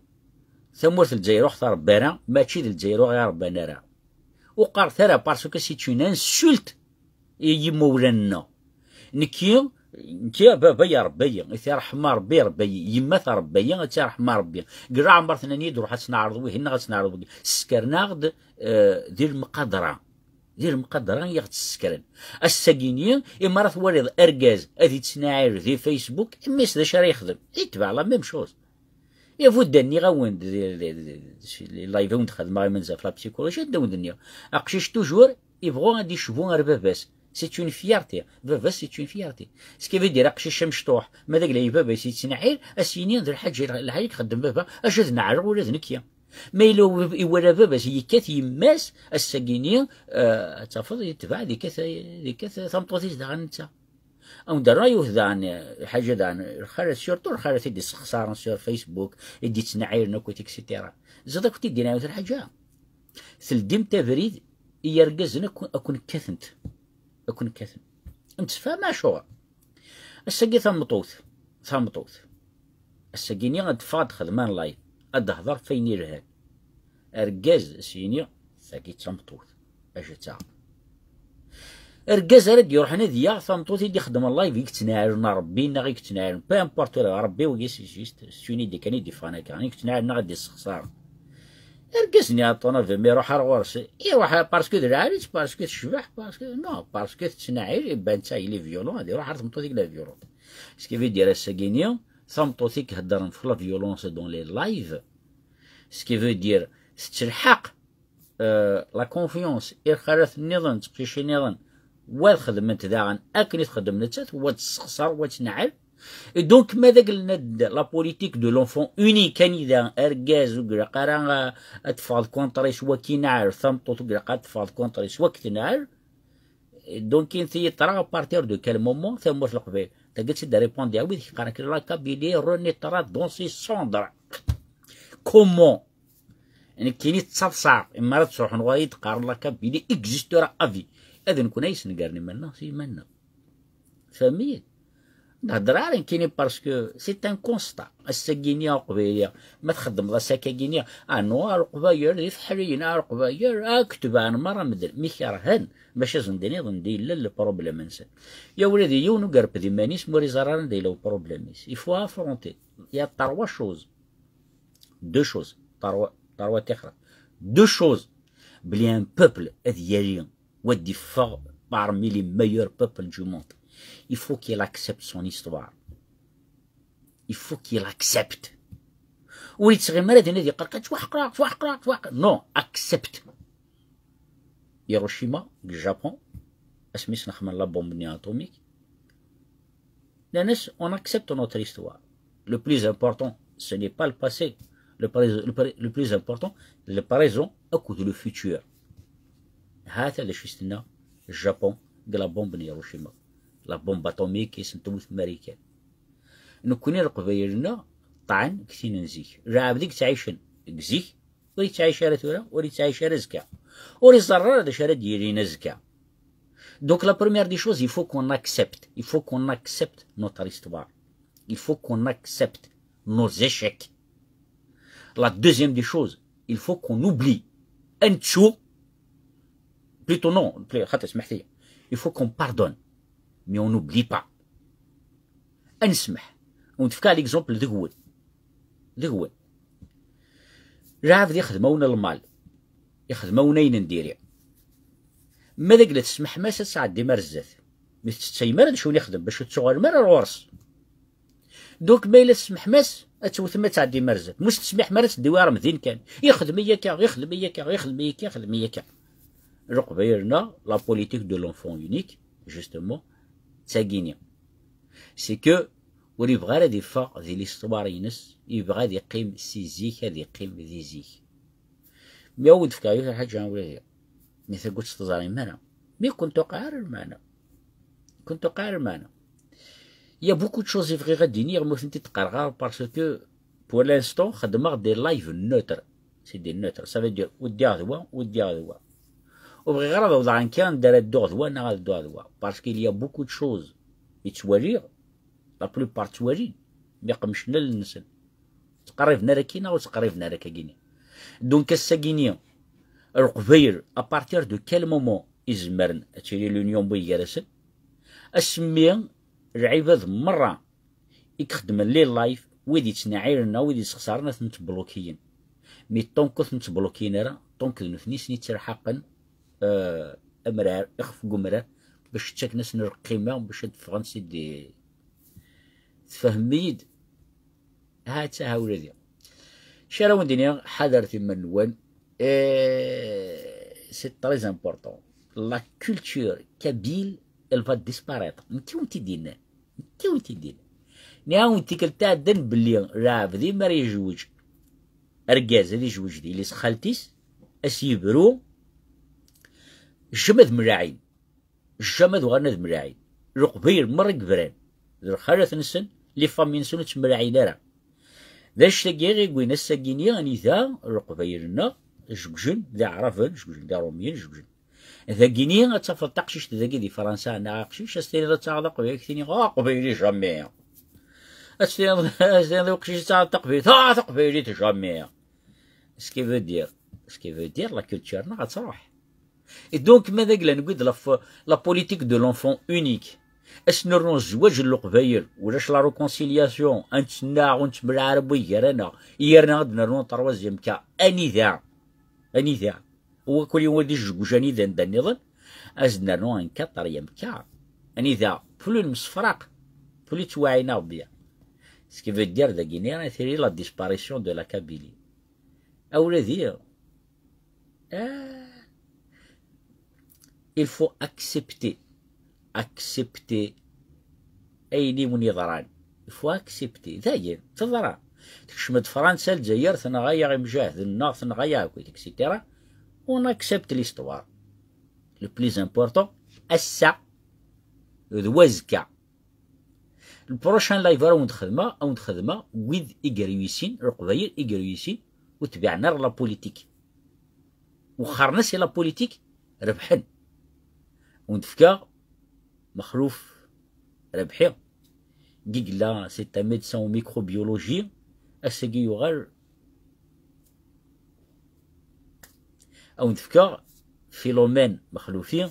tamurt n Lezzayer ur ɣ-trebba ara, mačči d Lezzayer ur ɣ-irebban ara. Ur qqaret ara, parce que c'est une insulte i yimawlan-nneɣ. Nekki, nekki baba irebba-yi, i t-iṛḥem Ṛebbi irebba-yi, yemma tṛebba-yi, ad tt-iṛḥem Ṛebbi. Deg leɛmer tenna-yi-d ruḥ ad tt-neɛreḍ wihin neɣ ad tt-neɛreḍ wigi. Ssekren-aɣ-d, eh, di lemqadra. Di lemqadra i ɣ-tt-ssekren. Ass-agi-nni, imi ara twaliḍ argaz ad ittnaɛir di Facebook, mmi-s d acu ara yexdem? Itbeɛ la même chose. Ibu-d nniɣ-awen-d di, di, di, di, di live i wen-d-xedmeɣ imenza ɣef la psychologie, ad d-awen-d-nniɣ. Aqcic toujours ibɣu ad icbu ar baba-s. C'est une fierté. Baba-s, c'est une fierté. Ce qui veut dire, aqcic amecṭuḥ, ma d agla i baba-s yettnaɛir, ad s-yini d lḥaǧa, lḥaǧa i ixeddem baba, acu ad neɛreɣ ula d nekki. Ma yella iwala baba-s yekkat yemma-s, ass-agi-nni, eh, ad tafeḍ yetbeɛ di kat, di kat tameṭṭut-is daɣen netta. Awen-d-rreɣ yiwet daɣen, eh, lḥaǧa daɣen, lxalat, surtout lxalat i d-issexṣaren sur Facebook, i d-ittnaɛiren akkit, et cetera. Ziḍ akk t-id-iniɣ yiwet lḥaǧa. Teldimt abrid i yergazen akk, akk nekkatent. Akk nekkaten. Nettifham acuɣer. Ass-agi tameṭṭut, tameṭṭut. Ass-agi-nni ad teffeɣ ad texdem un live, ad d-tehder ɣef wayen yelhan. Argaz, as-yini, tagi d tameṭṭut. Acu d ta? Argaz ara d-iruḥen ad yaɣ tameṭṭut i d-ixedmen live i yettnaɛren Rebbi neɣ i yettnaɛren, peu importe, Rebbi wagi c'est juste, c'est une idée kan i d-iffɣen akka, i yettnaɛren neɣ ad d-issexṣaren. Argaz-nni aṭṭun ad mi iruḥ ar ɣur-s, iruḥ parce que d lɛali-tt, parce que tecbeḥ, parce que, non, parce que tettnaɛir, iban d ta il est violent, ad iruḥ ar tmeṭṭut i yella violent. Ce qui veut dire, ass-agi-nni, tameṭṭut i iheddren f la violence dans les lives, ce qui veut dire, tettelḥaq, euh, la confiance i lxalat nniḍen, d teqcicin nniḍen, wa ad xedment daɣen akken i txeddem nettat, wa ad tessexṣer, wa ad tneɛɛel. Et donc, ma d aglen ad la politique de l'enfant unique, anida argaz ur ilaq ara, euh, ad teffɣeḍ contre-is, wa ad k-ineɛɛel, tameṭṭut ur ilaq ara ad teffɣeḍ contre-is, wa ad k-tneɛɛel. Donc, inti yeṭra à partir de quel moment tamurt Leqbayel? Tagi d-répondre à wid yeqqaren que la Kabylie renaîtra dans ses cendres. Comment? Nekkini ttaḍsaɣ, imi ara d-ttruḥun ɣur-i d-qqaren la Kabylie existera à vie. Ad nekkun ay snegren iman-nneɣ s yiman-nneɣ. Tfehmem-iyi? Ur d-hedder ara nekkini parce que c'est un constat. Ass-agi-nni a Uqbayli, ma txeddmeḍ ass-agi-nni, ah non, a Leqbayel d ifeḥliyen, a Leqbayel, ah, ketban merra medden. Mi kerhen, maca zenden iḍen d yella le problème-nsen. Ya wladi, yiwen ur yerped iman-is, ma ur iẓerr ara anda yella uproblème-is. Il faut affronter. Il y a trois choses. Deux choses. Trois, trois tixra. Deux choses. Bli un peuple ad yali, wa ad iffeɣ parmi les meilleurs peuples du monde. Il faut qu'il accepte son histoire. Il faut qu'il accepte. Ur yettɣimi ara din ad yeqqar kan ttwaḥqreɣ, ttwaḥqreɣ, ttwaḥqreɣ. Non, accepte. Hiroshima, deg Japon, asmi s-nexmen la bombe-nni atomique, nnan-as, on accepte notre histoire. Le plus important, ce n'est pas le passé. Le, pré- le, pré- le plus important, le présent akked le futur. Hata d acu i s-tenna Japon deg la bombe n Hiroshima. La bombe atomique i sen-tewwet Marikan. Nekkni Leqbayel-nneɣ ṭṭɛen deg tin n zik. Lɛebd i yettɛicen deg zik, ur yettɛic ara tura, ur yettɛic ara azekka. Ur iẓerr ara d acu ara d-yilin azekka. Donc la première des choses, il faut qu'on accepte, il faut qu'on accepte notre histoire. Il faut qu'on accepte nos échecs. La deuxième des choses, il faut qu'on oublie. Ad nettu, plutôt non, xaṭi, smeḥ-iyi. Il faut qu'on pardonne, mais on n'oublie pas. Ad nesmeḥ. Ad wen-d-fkeɣ l'exemple deg-wen. Deg-wen. Lɛebd ixdem-awen lmal, ixdem-awen ayen n diri. Ma d agla tesmeḥmam-as ad tɛeddim ar zdat. Mi tettayem ara d acu i ixdem, bac ur tettuɣalem ara ar ɣur-s. Donc ma yella tesmeḥmam-as, ad tewtem ad tɛeddim ar zdat. Ma ur s-tesmiḥem ara, ad teddiw ar mdin kan. Ixdem-iyi akka, ixdem-iyi akka, ixdem-iyi akka, ixdem-iyi akka. Leqbayel-nneɣ, la politique de l'enfant unique, justement, d tagini. C'est que ur yebɣi ara ad iffeɣ di l'histoire-ines, yebɣa ad iqqim si zik, ad iqqim di zik. Mi awen-d-fkeɣ yiwet lḥaǧa a wladi, mi tagut teẓrim ara, mi ken-tuqeɛ ara lmeɛna, ken-tuqeɛ ara lmeɛna. Il y a beaucoup de choses i bɣiɣ ad d-iniɣ, ma ur tent-id-qqareɣ ara, parce que pour l'instant xeddmeɣ des lives neutres. C'est des neutres, ça veut dire ur ddiɣ d wa, ur ddiɣ d wa. Ur bɣiɣ ara ad awḍeɣ akka anda ara dduɣ d wa neɣ ad dduɣ d wa, parce qu'il y a beaucoup de choses i ttwaliɣ, la plupart ttwalin, mi qemcen allen-nsen. Ttqerriben ar akkin neɣ ur ttqerriben ara akka-gini. Donc ass-agini, Leqbayel, à partir de quel moment i zemren ad tili l'union n wid gar-asen? Asmi lɛibad merra i ixeddmen les lives, wid yettnaɛiren neɣ wid yessexṣaren ad ten-ttblokiyen. Mais tant que ur ten-ttblokiyen ara, tant que d nutni i sen-yettelḥaqen, euh, amrar, ixef n umrar, bac ttaken-asen lqima, bac ad ffɣen si d-, tfehmem-iyi-d? Ha-tt-a, ha ula d i. Acu ara wen-d-iniɣ, ḥadret iman-nwen. Eh, c'est très important. La culture kabyle, elle va disparaître. Nekk i wen-t-id-yennan. Nekk i wen-t-id-yennan. Nniɣ-awen tikkelt iɛeddan belli lɛebd mi ara yejweǧ, argaz ad yejweǧ d yelli-s xalti-s, ad s-yebru, jjem ad mlaɛin. Jjama d uɣalen ad mlaɛin. Leqbayel merra i yebran. D lxalat-nsen, les familles-nsen ur ttemlaɛin ara. D anect-agi i ɣ-yewwin ass-agi-nni anida Leqbayel-nneɣ jegjen d Iɛraben, jegjen d Iṛumyen, jegjen. Dagi-nni ad tafeḍ taqcict dagi di Fransa neɣ aqcic, ad s-tiniḍ ad taɣeḍ aqbayli, ad k-tini: "Ah, aqbayli jamais." Ad s-tiniḍ, ad s-tiniḍ i uqcic ad taɣeḍ taqbaylit: "Ah, taqbaylit jamais." Ce qui veut dire, ce qui veut dire, la culture-nneɣ ad truḥ. Et donc, ma d agla, newwi-d la fo-, la politique de l'enfant unique. Ad s-nernu zzwaǧ n Leqbayel, ulac la réconciliation, ad nettnaɣ, ur nettemlaɛa ara n way gar-aneɣ, yerna ad nernu un troisième cas. Anida? Anida? Wakul yiwen ad ijegguj anida anda nniḍen, ad s-nernu un quatrième cas. Anida? Plus nemsefraq, plus ttwaɛinaɣ bien. Ce qui veut dire, dagi-nni ara tili la disparition de la Kabylie. Awladi, ah, il faut accepter. Accepter ayen i wen-yeḍran. Il faut accepter. Dayen, teḍra. Tekcem-d Fransa, Lezzayer, tenɣa-yaɣ imjahden-nneɣ, tenɣa-yaɣ akk, et cetera. On accepte l'histoire. Le plus important, ass-a d wazekka. Le prochain live ara wen-d-xedmeɣ, ad wen-d-xedmeɣ wid i yerwisen, Leqbayel i yerwisen, ur tbiɛen ara la politique. Wexxaren-as i la politique, rebḥen. Ad wen-d-fkeɣ Mexluf Rebḥi, i yella, c'est un médecin en microbiologie, ass-agi yuɣal. Ad wen-d-fkeɣ Philomène Mexlufi,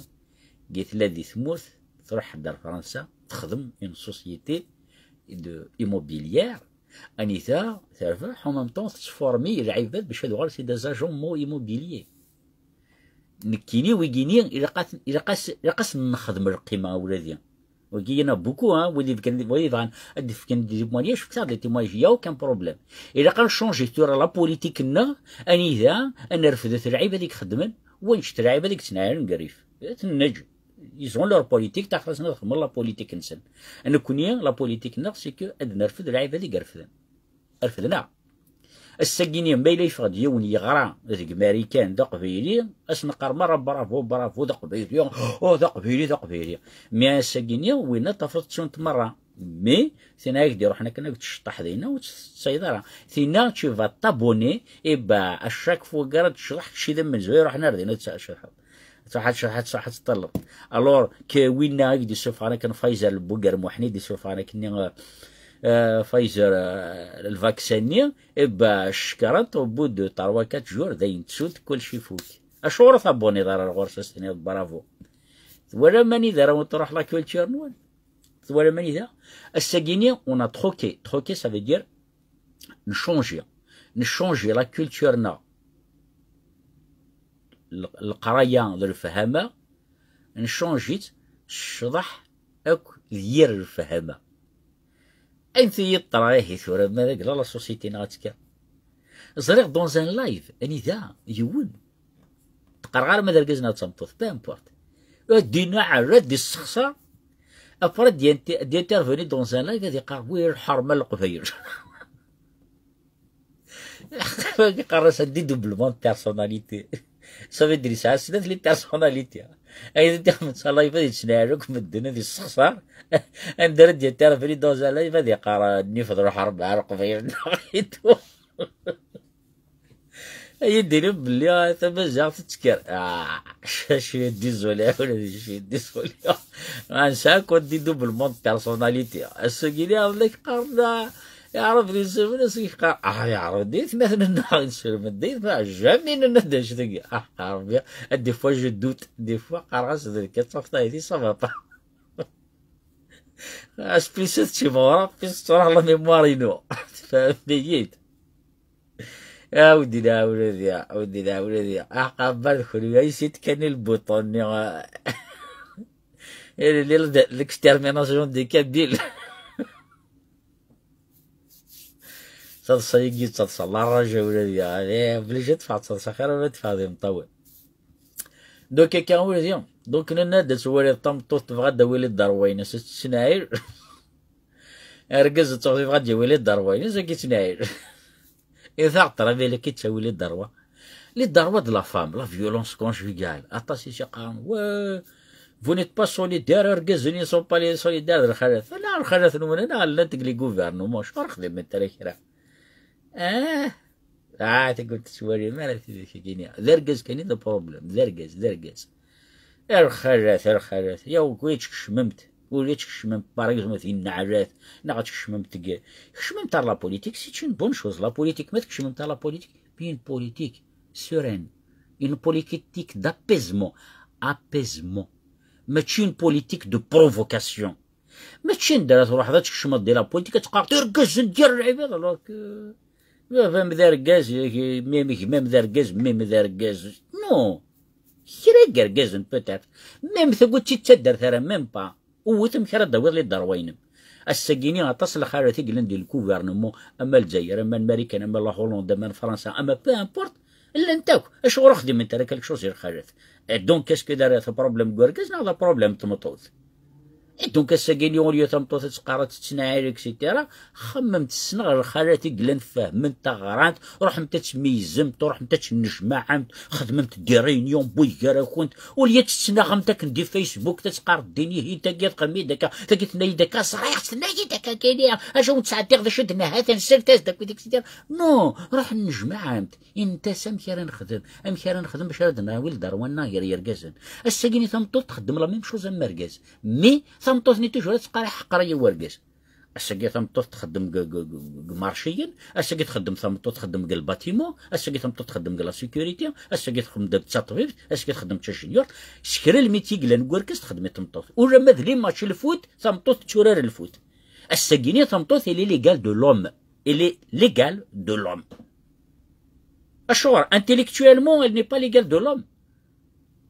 i tella di tmurt, truḥ ar Fransa, texdem une société de immobilière, anida terbeḥ, en même temps tettformi lɛibad bac ad uɣalen c'est des agents mo-, immobiliers. Nekkini, wigini, ilaq as, ilaq as, ilaq as nexdem lqima a wladi. Wigi, il y en a beaucoup, hein, wid yebɣan, wid yebɣan ad d-fken des témoignages, fket-aɣ des témoignages, il y a aucun problème. Ilaq ad nchangi tura la politique-nneɣ, anida ad nerfed lɛibad i ixeddmen, wanect lɛibad i yettnaɛilen deg rrif. Tenneǧ. Ils ont leur politique, taxer-asen ad xedmen la politique-nsen. Nekkni, la politique-nneɣ, c'est que ad nerfed lɛibad i irefden. Refden-aɣ. Ass-agi-nni, ma yella yeffeɣ-d yiwen yeɣra deg Marikan d aqbayli, ad s-neqqar merra bravo, bravo, d aqbayli, oh, d aqbayli, d aqbayli. Mais ass-agi-nni, winna tafeḍ ttunt merra. Mais, tin ay ak-d-iruḥen akken ad tceṭṭeḥ dinna, ur tt-tettayeḍ ara. Tinna, tu vas t'abonner, et ben, à chaque fois, gara tecḍeḥ, kečč d amenzu, iruḥen ar dinna, ad tceṭṭḥeḍ. Truḥ ad tecḍeḥ, ad tecḍeḥ, ad teṭṭalleḍ. Alors, que winna i d-isuffɣen akken Faisal Bugar Muḥni, d-isuffɣen akken, euh, euh, Pfizer, euh, lvaksa-nni, et ben, cekrent, au bout de trois, quatre jours, dayen ttunt, kullec ifuk. Acuɣer ur tabuniḍ ara ɣur-s, ad s-tiniḍ bravo? Twalam anida ara wen-truḥ la culture-nwen? Twalam anida? Ass-agi-nni, on a troqué. Troqué, ça veut dire nchonji. Nchonji la culture-nneɣ. L-, leqraya d lefhama, nchonji-tt, ccḍeḥ akk d yir lefhama. Ayen t-iyi-yeṭṭra ihi tura, ma d agla la société-nneɣ ad tekker. Ẓriɣ dans un live, anida, yiwen. Teqqareɣ ara ma d argaz neɣ d tameṭṭut, peu importe. Ad d-inaɛer, ad d-issexṣar. Après, ad d-yinti-, ad d-intervenir dans un live, ad iqqar: "Wi lḥerma n Leqbayel." Iqqar-as un dédoublement de personnalité. Ça veut dire yesɛa snat les personnalités. Ayen i d-ixdem s live ad yettnaɛel akk medden, ad yessexṣar. Anda ara d-yintervenir dans un live ad iqqar: "Nifeḍ lḥerma n Leqbayel." Ay d-inin belli, ah, tamaziɣt tettker. Ah, je suis désolé, je suis désolé. Ah, nesɛa akk dédoublement de personnalité. Ass-agi, la qqaren, ah, yeɛreb di seven, ass-agi qqar, ah, yeɛreb di tmatn-nneɣ, inselmen di tma-, jamais nenna-d acu dagi. Ah, Rebbi, des fois je doute, des fois qqareɣ-as d nekk, ad tafeḍ aydi, ça va pas. Asplis ad ttimɣureɣ, puis tettruḥ la mémoire-inu. Tfehmem-iyi-d? A wi d-ilɛawed ad yaɣ, a wi d-ilɛawed ad yaɣ. Aḥqabar d kunwi ay s-itkan i lbuṭun-nni. L'extermination des Kabyles. Taḍsa-agi d taḍsa n la rage, a wi d-ilɛawed ad yaɣ. Obligé ad teffeɣ d taḍsa, xir ma teffeɣ d imeṭṭawen. Donc akka, a wi d-ilɛawed. Donc nenna-d ad twaliḍ tameṭṭut tebɣa ad d-tawi les droits-ines, ad tettnaɛil. Argaz d taɣeḍ yebɣa ad d-yawi les droits-ines, ad yettnaɛil. I taɣeḍ-, mais la qui ttawi les droits. Les droits de la femme, la violence conjugale. Aṭas i s-yeqqaren, wa, vous n'êtes pas solidaires, argazen ne sont pas solidaires d lxalat. Ala, lxalat-nwen, ala, llant deg les gouvernements, acuɣer ur xdiment ara kra? Ah, ah, tagul tettwalim ara tidak-agi-nni. D argaz kan i d problème, d argaz, d argaz. A lxalat, a lxalat, ya ur tkecmemt, ur tkecmemt, par exemple, di nneɛlat, neɣ ad tkecmemt deg, kecmemt ar la politique, c'est une bonne chose, la politique, ma tkecmemt ar la politique, mais une politique sereine, une politique d'apaisement, apaisement, mačči une politique de provocation. Mačči anda ara truḥeḍ ad tkecmeḍ di la politique, ad teqqareḍ irgazen d yir lɛibad, alors que baba-m d argaz, mim, gma-m d argaz, mmi-m d argaz. Non. Kra n yergazen, peut-être. Même tagi ur tt-id-ttaddart ara, même pas. Wwet amek ara d-tawiḍ les droits-inem. Ass-agi-ni aṭas n lxalat i yellan di lkuvernemmu, ama Lezzayer, ama Lmarikan, ama la Hollande, ama Fransa, ama peu importe. Llant akk. Acuɣer ur xdiment ara quelque chose i lxalat? Et donc, est-ce que d problème n urgaz neɣ d problème n tmeṭṭut? Et donc, ass-agi-ni, au lieu tameṭṭut ad teqqar ad tettnaɛil, et cetera, xemmemt ssneɣ lxalat i yellan fehment, ɣrant, ruḥemt ad tmeyyzemt, ruḥemt ad tennejmaɛemt, xedmemt des réunions n wiggar-akent, au lieu ad tettnaɣemt akken di Facebook, ad teqqareḍ din ihi, tagi txemmem-iyi-d akka, tagi tenna-yi-d akka, ẓriɣ-tt tenna-yi-d akka, kini, acu ur ttɛeddiɣ d acu d-nniɣ, ha-t-an sert-as-d akkit, et cetera. Non, ruḥ nnejmaɛemt. Init-as amek ara nexdem, amek ara nexdem bac ara d-nawi ldarwa-nneɣ gar yergazen. Ass-agi-ni tameṭṭut txeddem la même chose am urgaz. Mais tameṭṭut-nni toujours ad teqqar iḥeqer-iyi urgaz. Ass-agi tameṭṭut txeddem deg, deg, deg, deg marciyen, ass-agi txeddem tameṭṭut txeddem deg lbatimu, ass-agi tameṭṭut txeddem deg la sécurité, ass-agi txeddem d taṭbibt, ass-agi txeddem d tajnyurt. S kra lmiti yellan deg urgaz txeddem i tmeṭṭut. Ulamma d les matchs n lfut, tameṭṭut tetturar lfut. Ass-agi-ni tameṭṭut elle est l'égale de l'homme. Elle est l'égale de l'homme. Acuɣer? Intellectuellement, elle n'est pas l'égale de l'homme.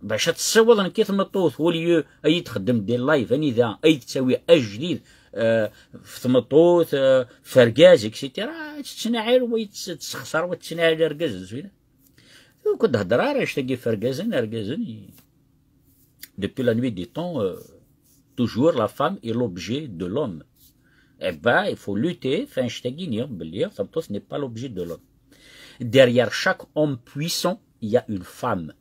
Bac ad tessiweḍ nekk i tmeṭṭut, au lieu ay txeddem des lives, anida ay tettawi ajdid, euh, f tmeṭṭut, euh, f argaz, et cetera. Tettnaɛil, wa yett-, tessexṣar, wa tettnaɛil argaz, d zwina. Ur d-hedder ara, annect-agi f argazen, argazen, i-, depuis la nuit des temps, euh, toujours la femme est l'objet de l'homme. Eh ben, il faut lutter, enfin, je t'ai dit, belli, tameṭṭut n'est pas l'objet de l'homme. Derrière chaque homme puissant, il y a une femme.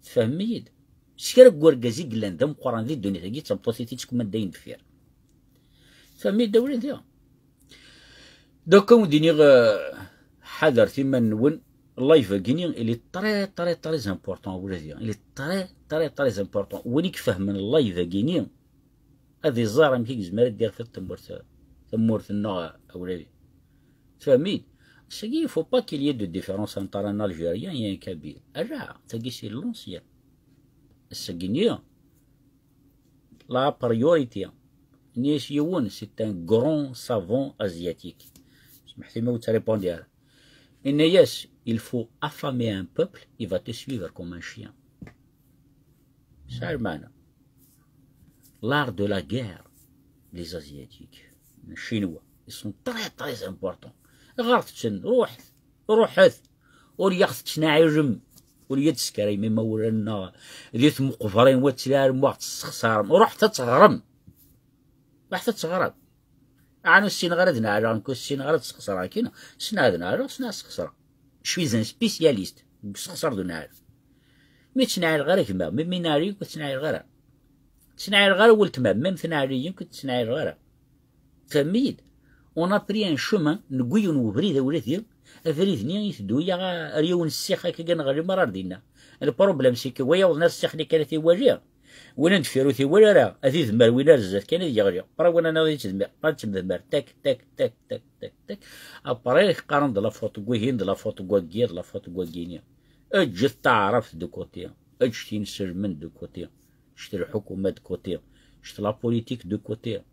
Tfehmem-iyi-d? S kra n urgaz i yellan d ameqqran di ddunit-agi, d tameṭṭut i t-ittkuman dayen deffir. Tfehmem-iyi-d, a wladi? Donc, ad wen-d-iniɣ, euh, ḥadret iman-nwen, live-agi-ni, il est très, très, très important, a wladi. Il est très, très, très important. Win i ifehmen live-agi-ni, ad iẓer amek i yezmer ad d-iɣfel tamurt, tamurt-nneɣ, a wladi. Tfehmem-iyi-d? Ass-agi, il faut pas qu'il y ait de différence entre un Algérien et un Kabyle. Ala, tagi c'est l'ancien. Ass-agi-ni, la priorité. Nni-as yiwen, c'est un grand savant asiatique. Smeḥt-iyi ma ur ttripandi ara. Inna-yas, il faut affamer un peuple, il va te suivre comme un chien. Sɛa lmeɛna. L'art de la guerre, les Asiatiques, les Chinois, ils sont très, très importants. Ɣret-ten, ruḥet, ruḥet. Ur yaɣ tettnaɛilem, ur ya d-teskarayem imawlan-nneɣ di tmeqbrin, wa ttlaɛlem, wa ɣ-tessexṣarem. Ruḥet ad teɣrem. Ruḥet ad teɣrem. Ɛni ur ssineɣ ara ad neɛleɣ, nekk ur ssineɣ ara ad sxeṣreɣ, kina ssneɣ ad neɛleɣ, ssneɣ ad sxeṣreɣ. Je suis un spécialiste deg usexṣar d uneɛleɣ. Mi ttneɛleɣ ara gma, mi, mi neɛli, ur ttneɛleɣ ara. Ttneɛleɣ ara weltma, même tneɛli, ur ttneɛleɣ ara. Tfehmem-iyi-d? On a pris un chemin, newwi yiwen webrid, a wladi, abrid-nni iteddu-yaɣ ar yiwen ssix akka, neɣli merra ar dinna. Le problème, c'est que wa yawḍen ar ssix-nni kan ad t-iwali, win n deffir ur t-iwala ara, ad idemmer win ar zdat kan ad yeɣli. Après win ad yettdemmer, ad yettdemmer, tak, tak, tak, tak, tak, tak. Après, qqaren-d la faute n wihin, d la faute n wagi, d la faute n wagini. Eǧǧet taɛrabt de côté, eǧǧet inselmen de côté, eǧǧet lḥukuma de côté, eǧǧet la politique de côté.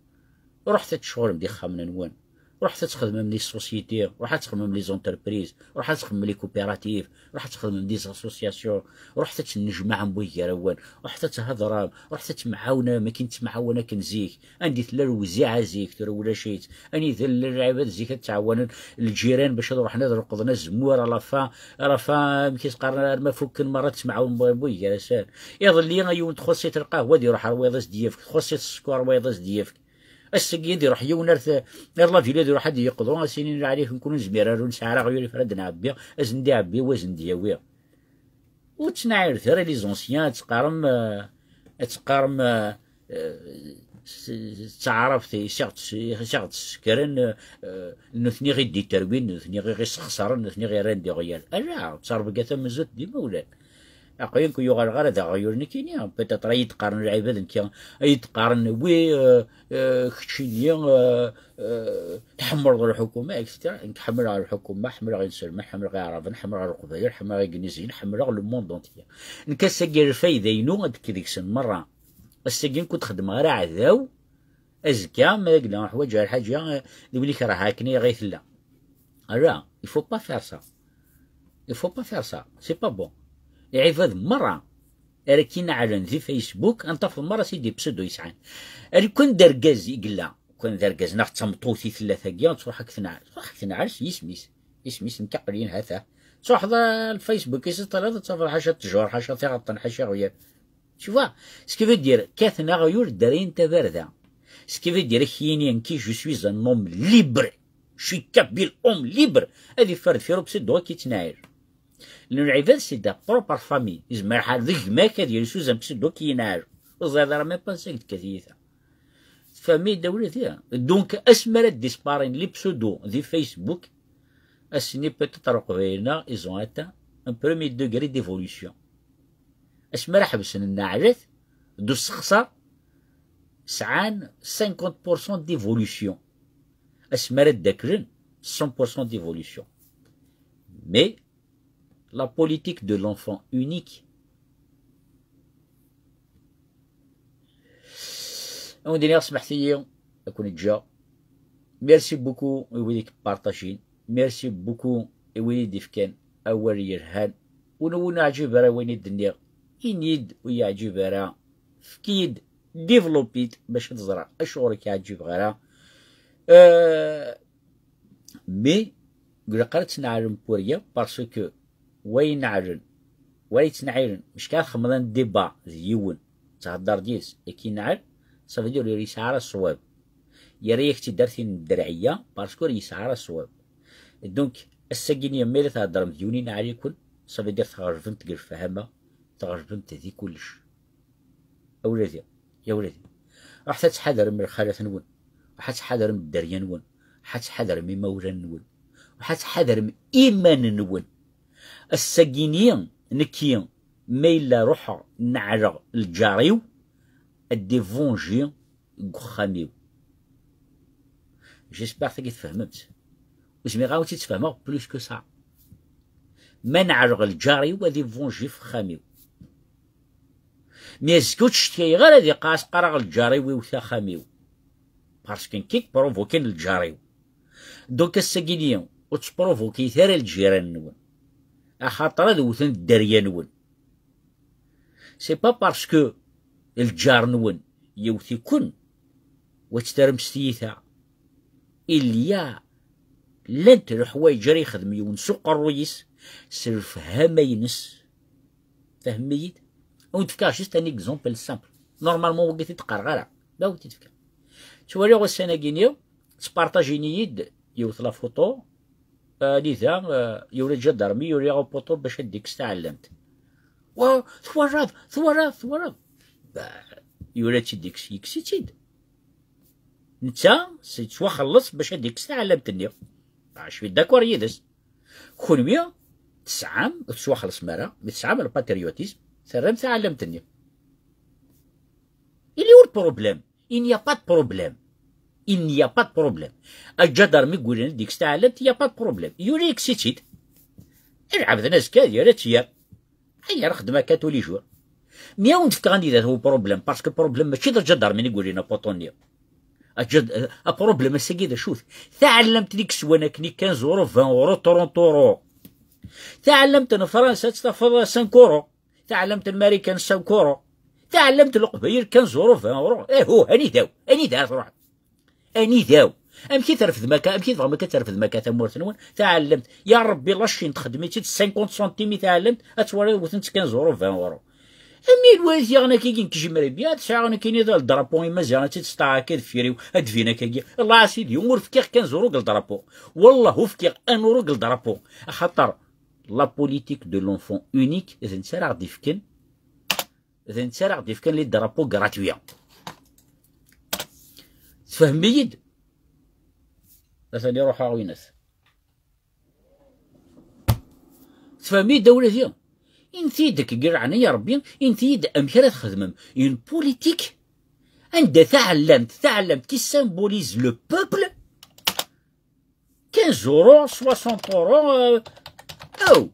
Ruḥet ad tecɣulem d ixxamen-nwen. Ruḥet ad txedmem les sociétés, ruḥet ad txedmem les entreprises, ruḥet ad txedmem les coopératives, ruḥet ad txedmem des associations, ruḥet ad tennejmaɛem wid gar-awen, ruḥet ad thedrem, ruḥet ad temɛawnem akken temɛawan akken zik. Anda i tella lewziɛa zik, tura ulac-itt. Anida llan lɛibad zik ad ttɛawanen lǧiran bac ad ruḥen ad reqḍen azemmur, à la fin, à la fin, amek i s-qqaren, arma fukken merra ad ttemɛawen wid gar-asen. Iḍelli yiwen txuṣṣ-it lqahwa ad iruḥ ar wayeḍ ad s-d-yefk, txuṣṣ-it sskeṛ wayeḍ ad s-d-yefk. Ass-agi ad iruḥ yiwen ar t-, ar la ville ad iruḥ ad d-yeqḍu, ad s-inin: "Lɛali-ken, kun ur nezmir ara, ur nesɛi ara aɣyul, ifra ad nɛebbi", ad sen-d-iɛebbi wa ad sen-d-yawi. Ur ttnaɛiret ara les anciens, ad teqqarem, eh, ad teqqarem, eh, eh, s-, s-, d taɛrabt i s-aɣ-tt-, i s-aɣ-d-ssekren, eh, eh, nutni i ɣ-id-iterwin, nutni i ɣ-isexṣaren, nutni i ɣ-irran d iɣyal. Ala, d ttrebga tamenzut d imawlan. Aql-i nekk yuɣaleɣ ara d aɣyul nekkini, peut-être ay d-qqaren lɛibad nekki, ay d-qqaren wi, euh, euh, keččini, euh, euh, tḥemmleḍ lḥukuma, et cetera. Nekk ḥemmleɣ lḥukuma, ḥemmleɣ inselmen, ḥemmleɣ iɛraben, ḥemmleɣ leqbayel, ḥemmleɣ igniziyen, ḥemmleɣ le monde entier. Nekk ass-agi lfayda-inu ad tekk deg-sen merra. Ass-agi nekk ur d-xeddmeɣ ara aɛdaw, azekka ma yella ḥwaǧeɣ lḥaǧa, d win i kerheɣ akken i ɣay tella. Ara, il faut pas faire ça. Il faut pas faire ça. C'est pas bon. Lɛibad merra ara k-ineɛlen di Facebook, ad n-tafeḍ merra si des pseudo yesɛan. Ar kan d argaz i yella, kan d argaz neɣ d tameṭṭut i tella tagi, ad truḥ ad k-tenɛel. Truḥ ad k-tenɛel s yisem-is. Isem-is nekk aql-in ha-t-a. Truḥeḍ ar Facebook-is, ad taliḍ ad tafeḍ ḥaca ttjur, ḥaca tiɣeṭṭen, ḥaca iɣyal. Tu vois, ce qui veut dire, kkaten aɣyul, ddarin tabarda. Ce qui veut dire, ad k-yini nekki, je suis un homme libre. Je suis kabyle, homme libre. Ad iffer deffir upseudo ad k-ittnaɛel. Lɛibad, c'est ta propre famille. Yezmer lḥal d gma-k ad yili s uzam pseudo ad k-yenɛel. Ur teẓriḍ ara même pas ansa i d-tekka tyita. Tfehmem-iyi-d a wladi? Donc, asmi ara d-disparaître les pseudos di Facebook, ass-nni peut-être Leqbayel-nneɣ, ils ont atteint un premier degré d'évolution. Asmi ara ḥebsen nneɛlat d usexṣar, sɛan cinquante pour cent d'évolution. Asmi ara ddaklen, cent pour cent d'évolution. Mais la politique de l'enfant unique. Ad wen-d-iniɣ smeḥt-iyi ad ken-ǧǧeɣ. Merci beaucoup i wid i k-partajin. Merci beaucoup i wid i d-ifkan awal yelhan. Win ur yeɛǧib ara wayen i d-nniɣ, ini-d ur yeɛǧib ara. Efk-iyi-d, développe-it bac ad ẓreɣ acuɣer i k-yeɛǧib ara. Euh, Mais, ilaq ara tneɛlem pour rien, parce que wa ineɛlen, wa yettneɛlen, mecka txemmeḍ un débat d yiwen, thedder deg-s, i k-ineɛl, ça veut dire ur yesɛi ara ṣṣwab. Yerra-yak-tt-id ar tin n dderɛiyya, parce que ur yesɛi ara ṣṣwab. Donc, ass-agi-nni, ma yella theddrem d yiwen ineɛl-iken, ça veut dire tɣelbem-t deg lefhama, tɣelbem-t di kullec. A wladi, ya wladi, ruḥet ad tḥadrem lxalat-nwen, ruḥet ad tḥadrem dderya-nwen, ruḥet ad tḥadrem imawlan-nwen, ruḥet ad tḥadrem iman-nwen. Ass-agi-nni, nekki, ma yella ruḥeɣ neɛleɣ lǧar-iw, ad d-ivunji deg uxxam-iw. J'espère tagi tfehmem-tt. Ur zmireɣ ad wen-tt-id-sfehmeɣ plus que ça. Ma neɛleɣ lǧar-iw, ad ivunji f uxxam-iw. Mi azekka ur ttcetkayeɣ ara ad iqqas qqareɣ lǧar-iw iwet axxam-iw. Parce que nekk i yepruvukin lǧar-iw. Donc ass-agi-nni ur ttpruvukit ara lǧiran-nwen. Axaṭer ad wten dderya-nwen. C'est pas parce que lǧar-nwen yewwet-iken, wa tettarem s tyita. Il y a, llant leḥwayeǧ ara yexdem yiwen s uqerruy-is, s lefhama-ines. Fehmem-iyi-d? Ad wen-d-fkeɣ juste un exemple simple. Normalement, wagi t-id-qqareɣ ara. Da wen-t-id-fkeɣ. Ttwaliɣ ussan-agi-nni, ttpartajin-iyi-d yiwet la photo, anida, euh, yura ǧadarmi, yura apuṭu bac ad d-ikkes taɛellamt. Wa, twalaḍ, twalaḍ, twalaḍ. Bah, yura-tt-id, ikkes-, yekkes-itt-id. Netta, s-, yettwaxelleṣ bac ad d-ikkes taɛellamt-nni. Ah, je suis d'accord yid-s. Kenwi tesɛam, ur tettwaxellṣem ara, mi tesɛam le patriotisme, terram taɛellamt-nni. Il est où le problème? Il n'y a pas de problème. Il n'y a pas de problème. Aǧadarmi i yulin ad d-ikkes taɛellamt, il n'y a pas de problème. Yuli yekkes-itt-id. Lɛebd n azekka, yerra-tt yer. Ay, ara xedmeɣ akka tous les jours. Mi awen-d-fkeɣ anida-t uproblème, parce que problème mačči d aǧadarmi i yulin apuṭu-nni. Aǧad, apṛublem ass-agi d acu-t? Taɛellamt n yiswan akken i quinze euros, vingt euros, trente euros. Taɛellamt n Fransa ad tt-tafeḍ cinq euros. Taɛellamt n Marikan cinq euros. Taɛellamt n Leqbayel quinze euros, vingt euros. Ihuh, anida-w? Anida ara truḥem? Anida-w? Amek i trefdem akka? Amek i tebɣam akka ad trefdem akka tamurt-nwen? Taɛellamt, ya Ṛebbi, la Chine txeddem-itt-id cinquante centimes i taɛellamt, ad twaliḍ wten-tt quinze euros, vingt euros. Am yal wayt yaɣen akka i yenkejjem Ṛebbi, ad sɛiɣ nekkini d drapeau imaziɣen, ad tt-id-sṭaɣ akka deffir-iw, ad d-bin akkagi. Allah a sidi, ur fkiɣ quinze euros deg le drapeau. Wallah ur fkiɣ un euro deg le drapeau. Axaṭer la politique de l'enfant unique, d netta ara ɣ-d-ifken, d netta ara ɣ-d-ifken les drapeaux gratuits. Tfehmem-iyi-d? Atan iruḥ-aɣ winat. Tfehmem-iyi-d a wladi? Init-iyi-d deg leɛnaya Ṛebbi, init-iyi-d amek ara txedmem une politique anda taɛellamt, taɛellamt qui symbolise le peuple, quinze euros, soixante euros, euh, oh,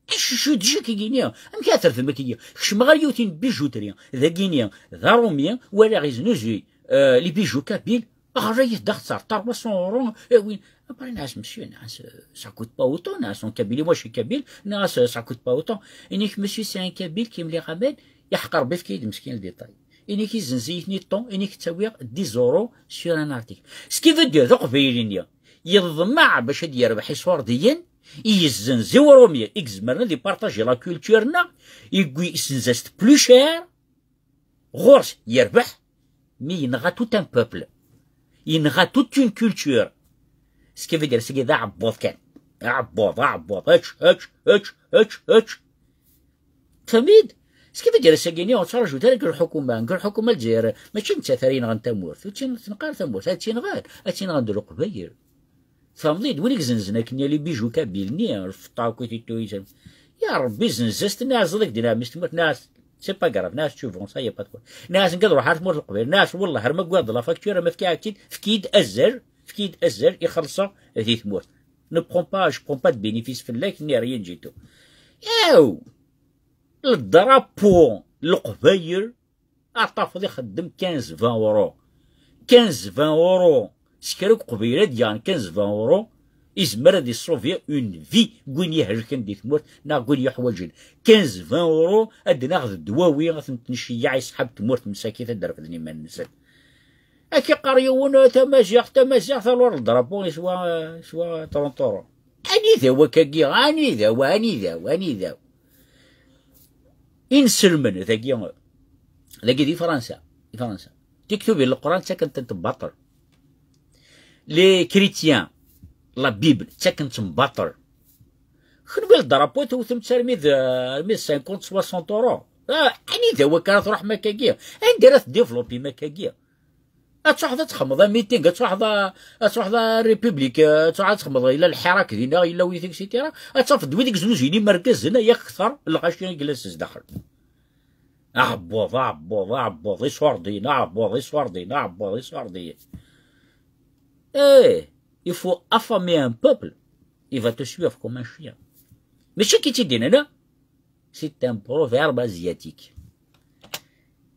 acu déjà kigini, amek ara terfem akkagi? Kecmeɣ ɣer yiwet n bijouterie, dagini, d aṛumi, walaɣ iznuzuy, euh, les bijoux kabyles, ɣer-iyi-d axeṣṣar, trois cents euros, eh oui. Après, nɛas, monsieur, nɛas, euh, ça coûte pas autant, nɛas, en Kabylie, moi je suis kabyle, nɛas, euh, ça coûte pas autant. Inik, monsieur, c'est un kabyle qui me les ramène, yeḥqer Rebbi, efk-iyi-d meskin le détail. Inik, izenz-iyi-ten-id ton, inik, ttawiɣ dix euros sur un article. Ce qui veut dire, d aqbayli-nni, yeḍmeɛ bac ad yerbeḥ iṣurdiyen, i yezzenz i uṛumi, i izemren ad ipartaji la culture-nneɣ, i yessenz-as-t plus cher, ɣur-s yerbeḥ, mi yenɣa tout un peuple, yenɣa toute une culture. Ce qui veut dire, seg d aɛebbuḍ kan. Aɛebbuḍ, aɛebbuḍ, ečč, ečč, ečč, ečč, ečč. Tfehmem-iyi-d? Ce qui veut dire, ass-agi-nni ur ttraǧut ara deg lḥukuma, deg lḥukuma n Lezzayer, mačči nettat ara yenɣen tamurt, ur tt-, ur tt-yenɣa ara tamurt, ad tt-yenɣen, ad tt-yenɣen d Leqbayel. Tfehmeḍ-iyi-d? Win i izenzen akken yali bijou kabyle-nni, lfeṭṭa akk i t-id-tuɣ. Ya Ṛebbi, zenz-as-ten, iɛezzeḍ ak-d-inaɛem s tmurt, nɛas, c'est pas grave, nɛas tu vends, ça y est, pas de problème. Nɛas nekk ad ruḥeɣ ar tmurt n Leqbayel, nɛas, wallah, ar ma wwiɣ-d la facture, ama fkiɣ-ak-tt-id, efk-iyi-d azal, efk-iyi-d azal, ixelṣeɣ di tmurt. Ne prends pas, je prends pas de bénéfice fell-ak, ni rien du tout. Yaw! Le drapeau n Leqbayel, ad tafeḍ ixeddem quinze vingt euros. Quinze vingt euros. S kra n uqbayli ad yaɣen quinze vingt euros, izmer ad isauvi une vie n win ihelken di tmurt, neɣ n win yuḥwaǧen. Quinze vingt euros ad naɣ d ddwawi, ad tent-nceyyeɛ i ṣṣḥab tmurt msakit ad d-refden iman-nsen. Ad k-iqqar yiwen, "Tamaziɣt, tamaziɣt", alors le drapeau yeswa, yeswa trente euros. Anida-w akkagi? Anida-w, anida-w, anida-w? Inselmen dagi, dagi di Fransa, di Fransa, tiktubin n Leqran ttaken-tent baṭel. Les chrétiens, la Bible, ttaken-tt baṭel. Kenwi le drapeau tewtem-tt armi d, armi d cinquante, soixante euros. Ah, anida-w akka ara truḥem akkagi? Anda ara tdéveloppim akkagi? Ad truḥeḍ ad txedmeḍ un meeting, ad truḥeḍ a, ad truḥeḍ a République, ad truḥeḍ ad txedmeḍ, yella lḥirak dinna, yella wid, et cetera. Ad tafeḍ d wid i yeznuzuyen imergazen ay akteṛ n lɣaci i yellan s zdaxel. Aɛebbuḍ, aɛebbuḍ, aɛebbuḍ, iṣurdiyen, aɛebbuḍ, iṣurdiyen, aɛebbuḍ, iṣurdiyen. Eh, il faut affamer un peuple, il va te suivre comme un chien. Mačči akka i tt-id-yenna, c'est un proverbe asiatique.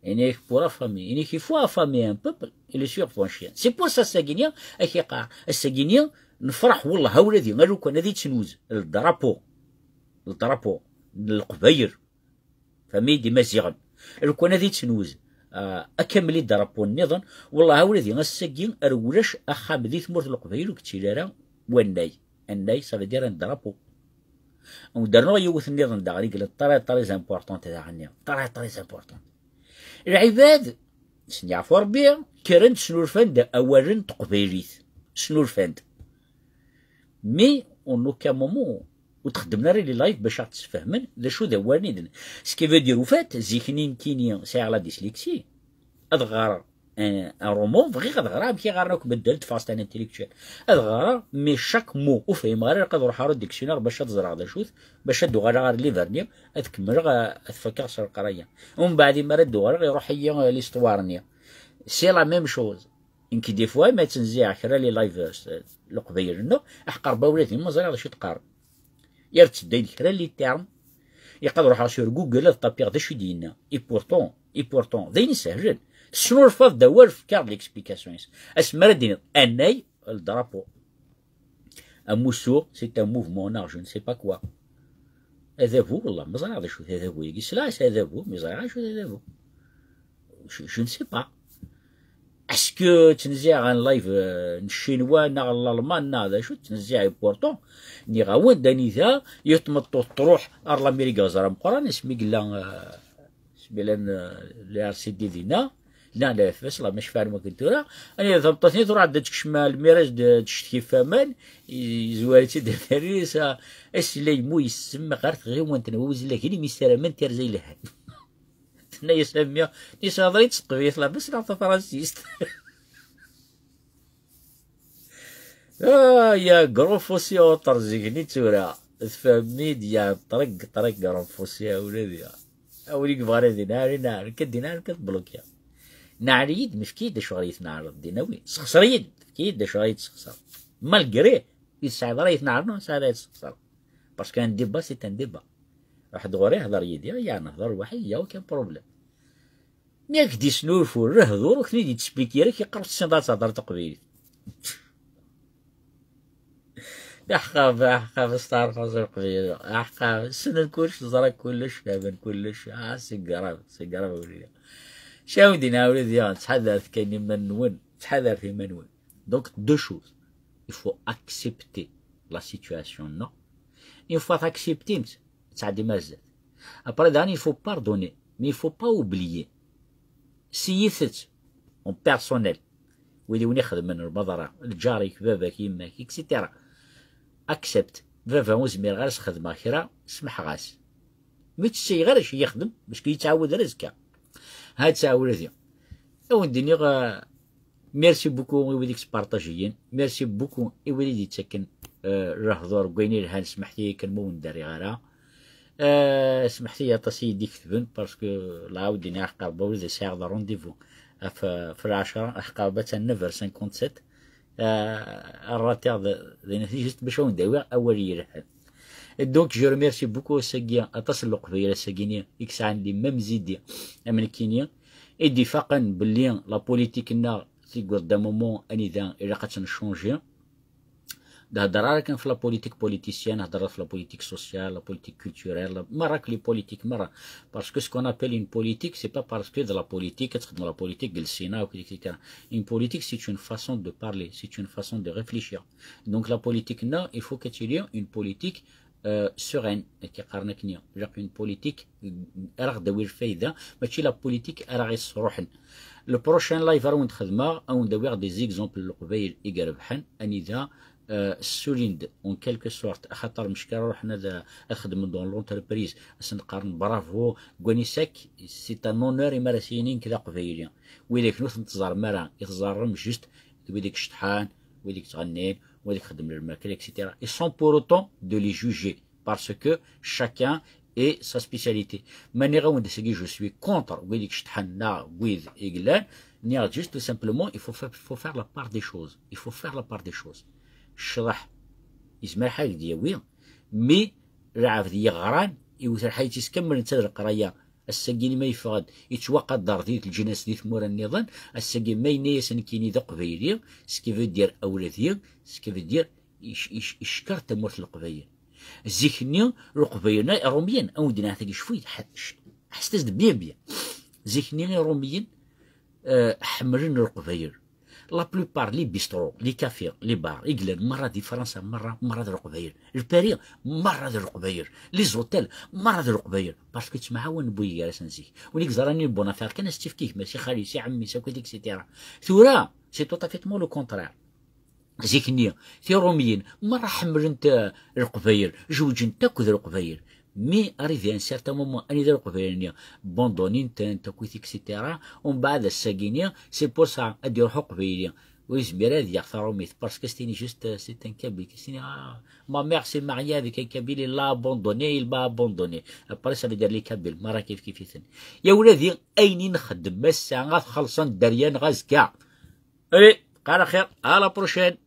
Inek, pour affamer, inek, il faut affamer un peuple, il est sûr pour un chien. C'est pour ça, ass-agi-nni, ak-iqqar, ass-agi-nni, nefreḥ, wellah, a wladi, a lukan ad ittnuz le drapeau, le drapeau n Leqbayel, famille d Imaziɣen, a lukan ad ittnuz, ah, akamel i drapeau nniḍen, wellah, a wladi, ass-agi, ar ulac axxam di tmurt n Leqbayel ur yettili ara wannay. Annay, ça veut dire un drapeau. Ad wen-d-rnuɣ yiwet nniḍen daɣen i yellan très, très importante daɣen-nni. Très, très importante. Lɛibad, s nniɛfu Ṛebbi, kkren-d snulfan-d awalen n teqbaylit. Snulfan-d. Mais, en aucun moment, ur txeddmen ara les lives bac ad ɣ-d-sfehmen d acu d awalen i d-, ce qui veut dire, au fait, zik-nni nekkini sɛiɣ la dyslexie, ad ɣreɣ un, un roman, bɣiɣ ad ɣreɣ amek i ɣaren akk medden, de façon intellectuelle. Ad ɣreɣ, mais chaque mot ur fhimeɣ ara, ilaq ad ruḥeɣ ɣer dictionnaire bac ad ẓreɣ d acu-t, bac ad uɣaleɣ ɣer livre-nni, ad kemmleɣ, a-, ad t-fakeɣ s leqraya. Umbeɛd, imi ara d-uɣaleɣ, iruḥ-iyi, euh, l'histoire-nni. C'est la même chose. Nekk, des fois, ma ttnezziɛeɣ kra les lives, euh, s-, Leqbayel-nneɣ, aḥeqq Ṛebbi a wladi, ma ẓriɣ d acu i d-qqaren. Yar tteddayen kra les termes, ilaq ad ruḥeɣ sur Google ad ṭapiɣ d acu i d-yenna. Et pourtant, Et pourtant, d ayen isehlen. Tesnulfaḍ-d awal, fkiɣ-d l'explication-is. Asmi ara d-tiniḍ annay, le drapeau. Amussu, c'est un mouvement, neɣ je ne sais pas quoi. Adabu, wallah, ma ẓriɣ d acu d adabu-agi. Sliɣ-as adabu, mais ẓriɣ acu d adabu. Je, je ne sais pas. Est-ce que ttnezziɛeɣ en live, euh, n Ccinwa neɣ n Lalman neɣ d acu ttnezziɛeɣ? Et pourtant, nniɣ-awen-d anida i tmeṭṭut truḥ ar l'Amérique, ẓer ameqqran, asmi yella, euh, asmi llan, euh, le R C D dinna, llan la F S, la ma cfan wakken tura, anida tameṭṭut-nni truḥ ad tekcem lmiraj d, d ccetki f aman, yezwar-itt-id afaris, ah, aslay mu yessem ɣer tɣiwant n Wawezlagen imi ssaramen tirza yelhan. Tenna-yas a mmi, yeshder-itt s teqbaylit labas neɣ tafransist? Ah, ya Grand Fossé Otter, zik-nni d tura. Tfehmem-iyi-d, ya ṭreg, ṭreg Grand Fossé, a wladi. A win i yebɣan ad inɛer, inɛer. Nekk ad d-inɛer, nekk ad blokya. Neɛr-iyi-d, mefk-iyi-d acuɣer i yi-tneɛreḍ, dinawi. Sexṣer-iyi-d, efk-iyi-d acuɣer i yi-tessexṣer. Malgré i tesɛiḍ ara yi-tneɛreḍ, neɣ tesɛiḍ ara yi-tessexṣer. Parce qu'un débat, c'est un débat. Ruḥ-d ɣur-i, hḍer yid-i, ya nehḍer lwaḥid, ya aucun problème. Mi ak-d-isnulfu lehdur, ur ken-id-yettspliki ara, yeqqar ur tessineḍ ad tehḍreḍ taqbaylit. Aḥqab, aḥqab, steɛṛfeɣ s leqbayel. Aḥqab, ssnen kullec, ẓran kullec, fehmen kullec. Ah, c'est grave, c'est grave, a wladi. Cawdin, a wladi, ttḥadaret kan iman-nwen, ttḥadaret iman-nwen. Donc, deux choses. Il faut accepter la situation, non? Une fois accepté, ttɛeddim ar zdat. Après, daɣen, il faut pardonner, mais il faut pas oublier. Siyit-tt, en personnel. Wid i wen-ixedmen lbaḍra, lǧar-ik, baba-k, yemma-k, et cetera. Accept. Baba, ur zmireɣ ara s-xedmeɣ kra, smeḥ-as. Mi ur tt-ssineɣ ara acu yexdem, parce que yettɛawad ara azekka. Ha ttɛawad-agi. A wen-d-iniɣ, euh, merci beaucoup i wid i yespartajiyen. Merci beaucoup i wid i d-yettaken, euh, lehdur deg wayen yelhan, smeḥt-iyi kan ma ur wen-d-rriɣ ara. Euh, smeḥt-iyi aṭas i yi-d-iketben, parce que lɛawd-ini aḥqarba ur d sɛiɣ d rendez-vous. Ɣef, ɣef lɛecṛa, aḥqarba d neuf heures cinquante-sept. Euh, rratiɣ d, d, juste bac a wen-d-awiɣ awal yelhan. Et donc, je remercie beaucoup ass-agi, aṭas n Leqbayel ass-agi-ni, i yesɛan les mêmes idées am nekkini, i d-ifaqen belli la politique-nneɣ tewweḍ-d un moment anida ilaq ad tt-nchangi. Ur d-hedder ara kan ɣef la politique politicienne, hedder ɣef la politique sociale, la politique culturelle, la, merra akk les politiques, merra. Parce que ce qu'on appelle une politique, c'est pas parce que de la politique, ad txedmeḍ la politique, deg lsina, et cetera. Une politique, c'est une façon de parler, c'est une façon de réfléchir. Donc la politique, non, il faut qu'elle soit une politique, euh, sereine, ad qqaren akken, une politique, euh, ara ɣ-d-tawi lfayda, mačči la politique ara ɣ-yesruḥen. Le prochain live ara wen-d-xedmeɣ, a wen-d-awiɣ des exemples n Leqbayel i irebḥen, anida, euh, ssulin-d, en quelque sorte, axaṭer mecka ruḥen ad, ad xedmen dans l'entreprise, ad sen-qqaren bravo, deg wayen isek, c'est un honneur imi ara s-yini nekk d aqbayli. Widak ur ten-teẓrem ara, i teẓrem juste d widak ceṭḥan, widak ttɣennin, widak xeddmen lmakla, et cetera. Et sans pour autant de les juger, parce que chacun et sa spécialité. Ma nniɣ-awen-d ass-agi, je suis contre wid i iceṭḥen neɣ wid i yellan, nniɣ juste tout simplement, il faut faire, faut faire la part des choses. Il faut faire la part des choses. Ccḍeḥ, yezmer ḥaǧa d-yawi, mais lɛebd yeɣran, iwet lḥayet-is kamel netta d leqraya. Ass-agi ma yeffeɣ-d, yettwaqader di leǧnas di tmura nniḍen, ass-agi ma yenna-yas nekkini d aqbayli, ce qui veut dire awladi, ce qui veut dire ic-, ic-, icekkeṛ tamurt n Leqbayel. Zik-nni, Leqbayel-nni, Iṛumyen, a wen-d-nniɣ tagi cwiṭ, ḥ-, ḥ-, ḥesset-as-d bien bien. Zik-nni, Iṛumyen, euh, ḥemmlen Leqbayel. La plupart, les bistrots, les cafés, les bars, i yellan merra di Fransa, merra, merra d Leqbayel. Le Paris, merra d Leqbayel. Les hôtels, merra d Leqbayel. Parce que ttemɛawanen wid gar-asen zik. Win i yeẓran une bonne affaire, kan as-tt-ifk i gma-s, i xali-s, i ɛemmi-s, akkit, et cetera. Tura, c'est totalement le contraire. Zik-nni, Tiṛumyen, merra ḥemmlent, euh, Leqbayel, zewǧent akk d Leqbayel. Mais arrivé à un certain moment, anida Leqbayel-nni abandonnin-tent akk, et cetera. Umbeɛd ass-agi-nni, c'est pour ça, ad d-iruḥ Uqbayli. Ur yezmir ad yaɣ Taṛumit, parce que c'est juste, euh, c'est un Kabyle. C'est, ah, ma mère s'est mariée avec un Kabyle, il l'a abandonné, il m'a abandonné. Après, ça veut dire les Kabyles, merra kif kif-iten. Ya wladi, ayen i nxeddem ass-a, ad t-xellṣen dderya-nneɣ azekka. Allez, qqar axir, à la prochaine.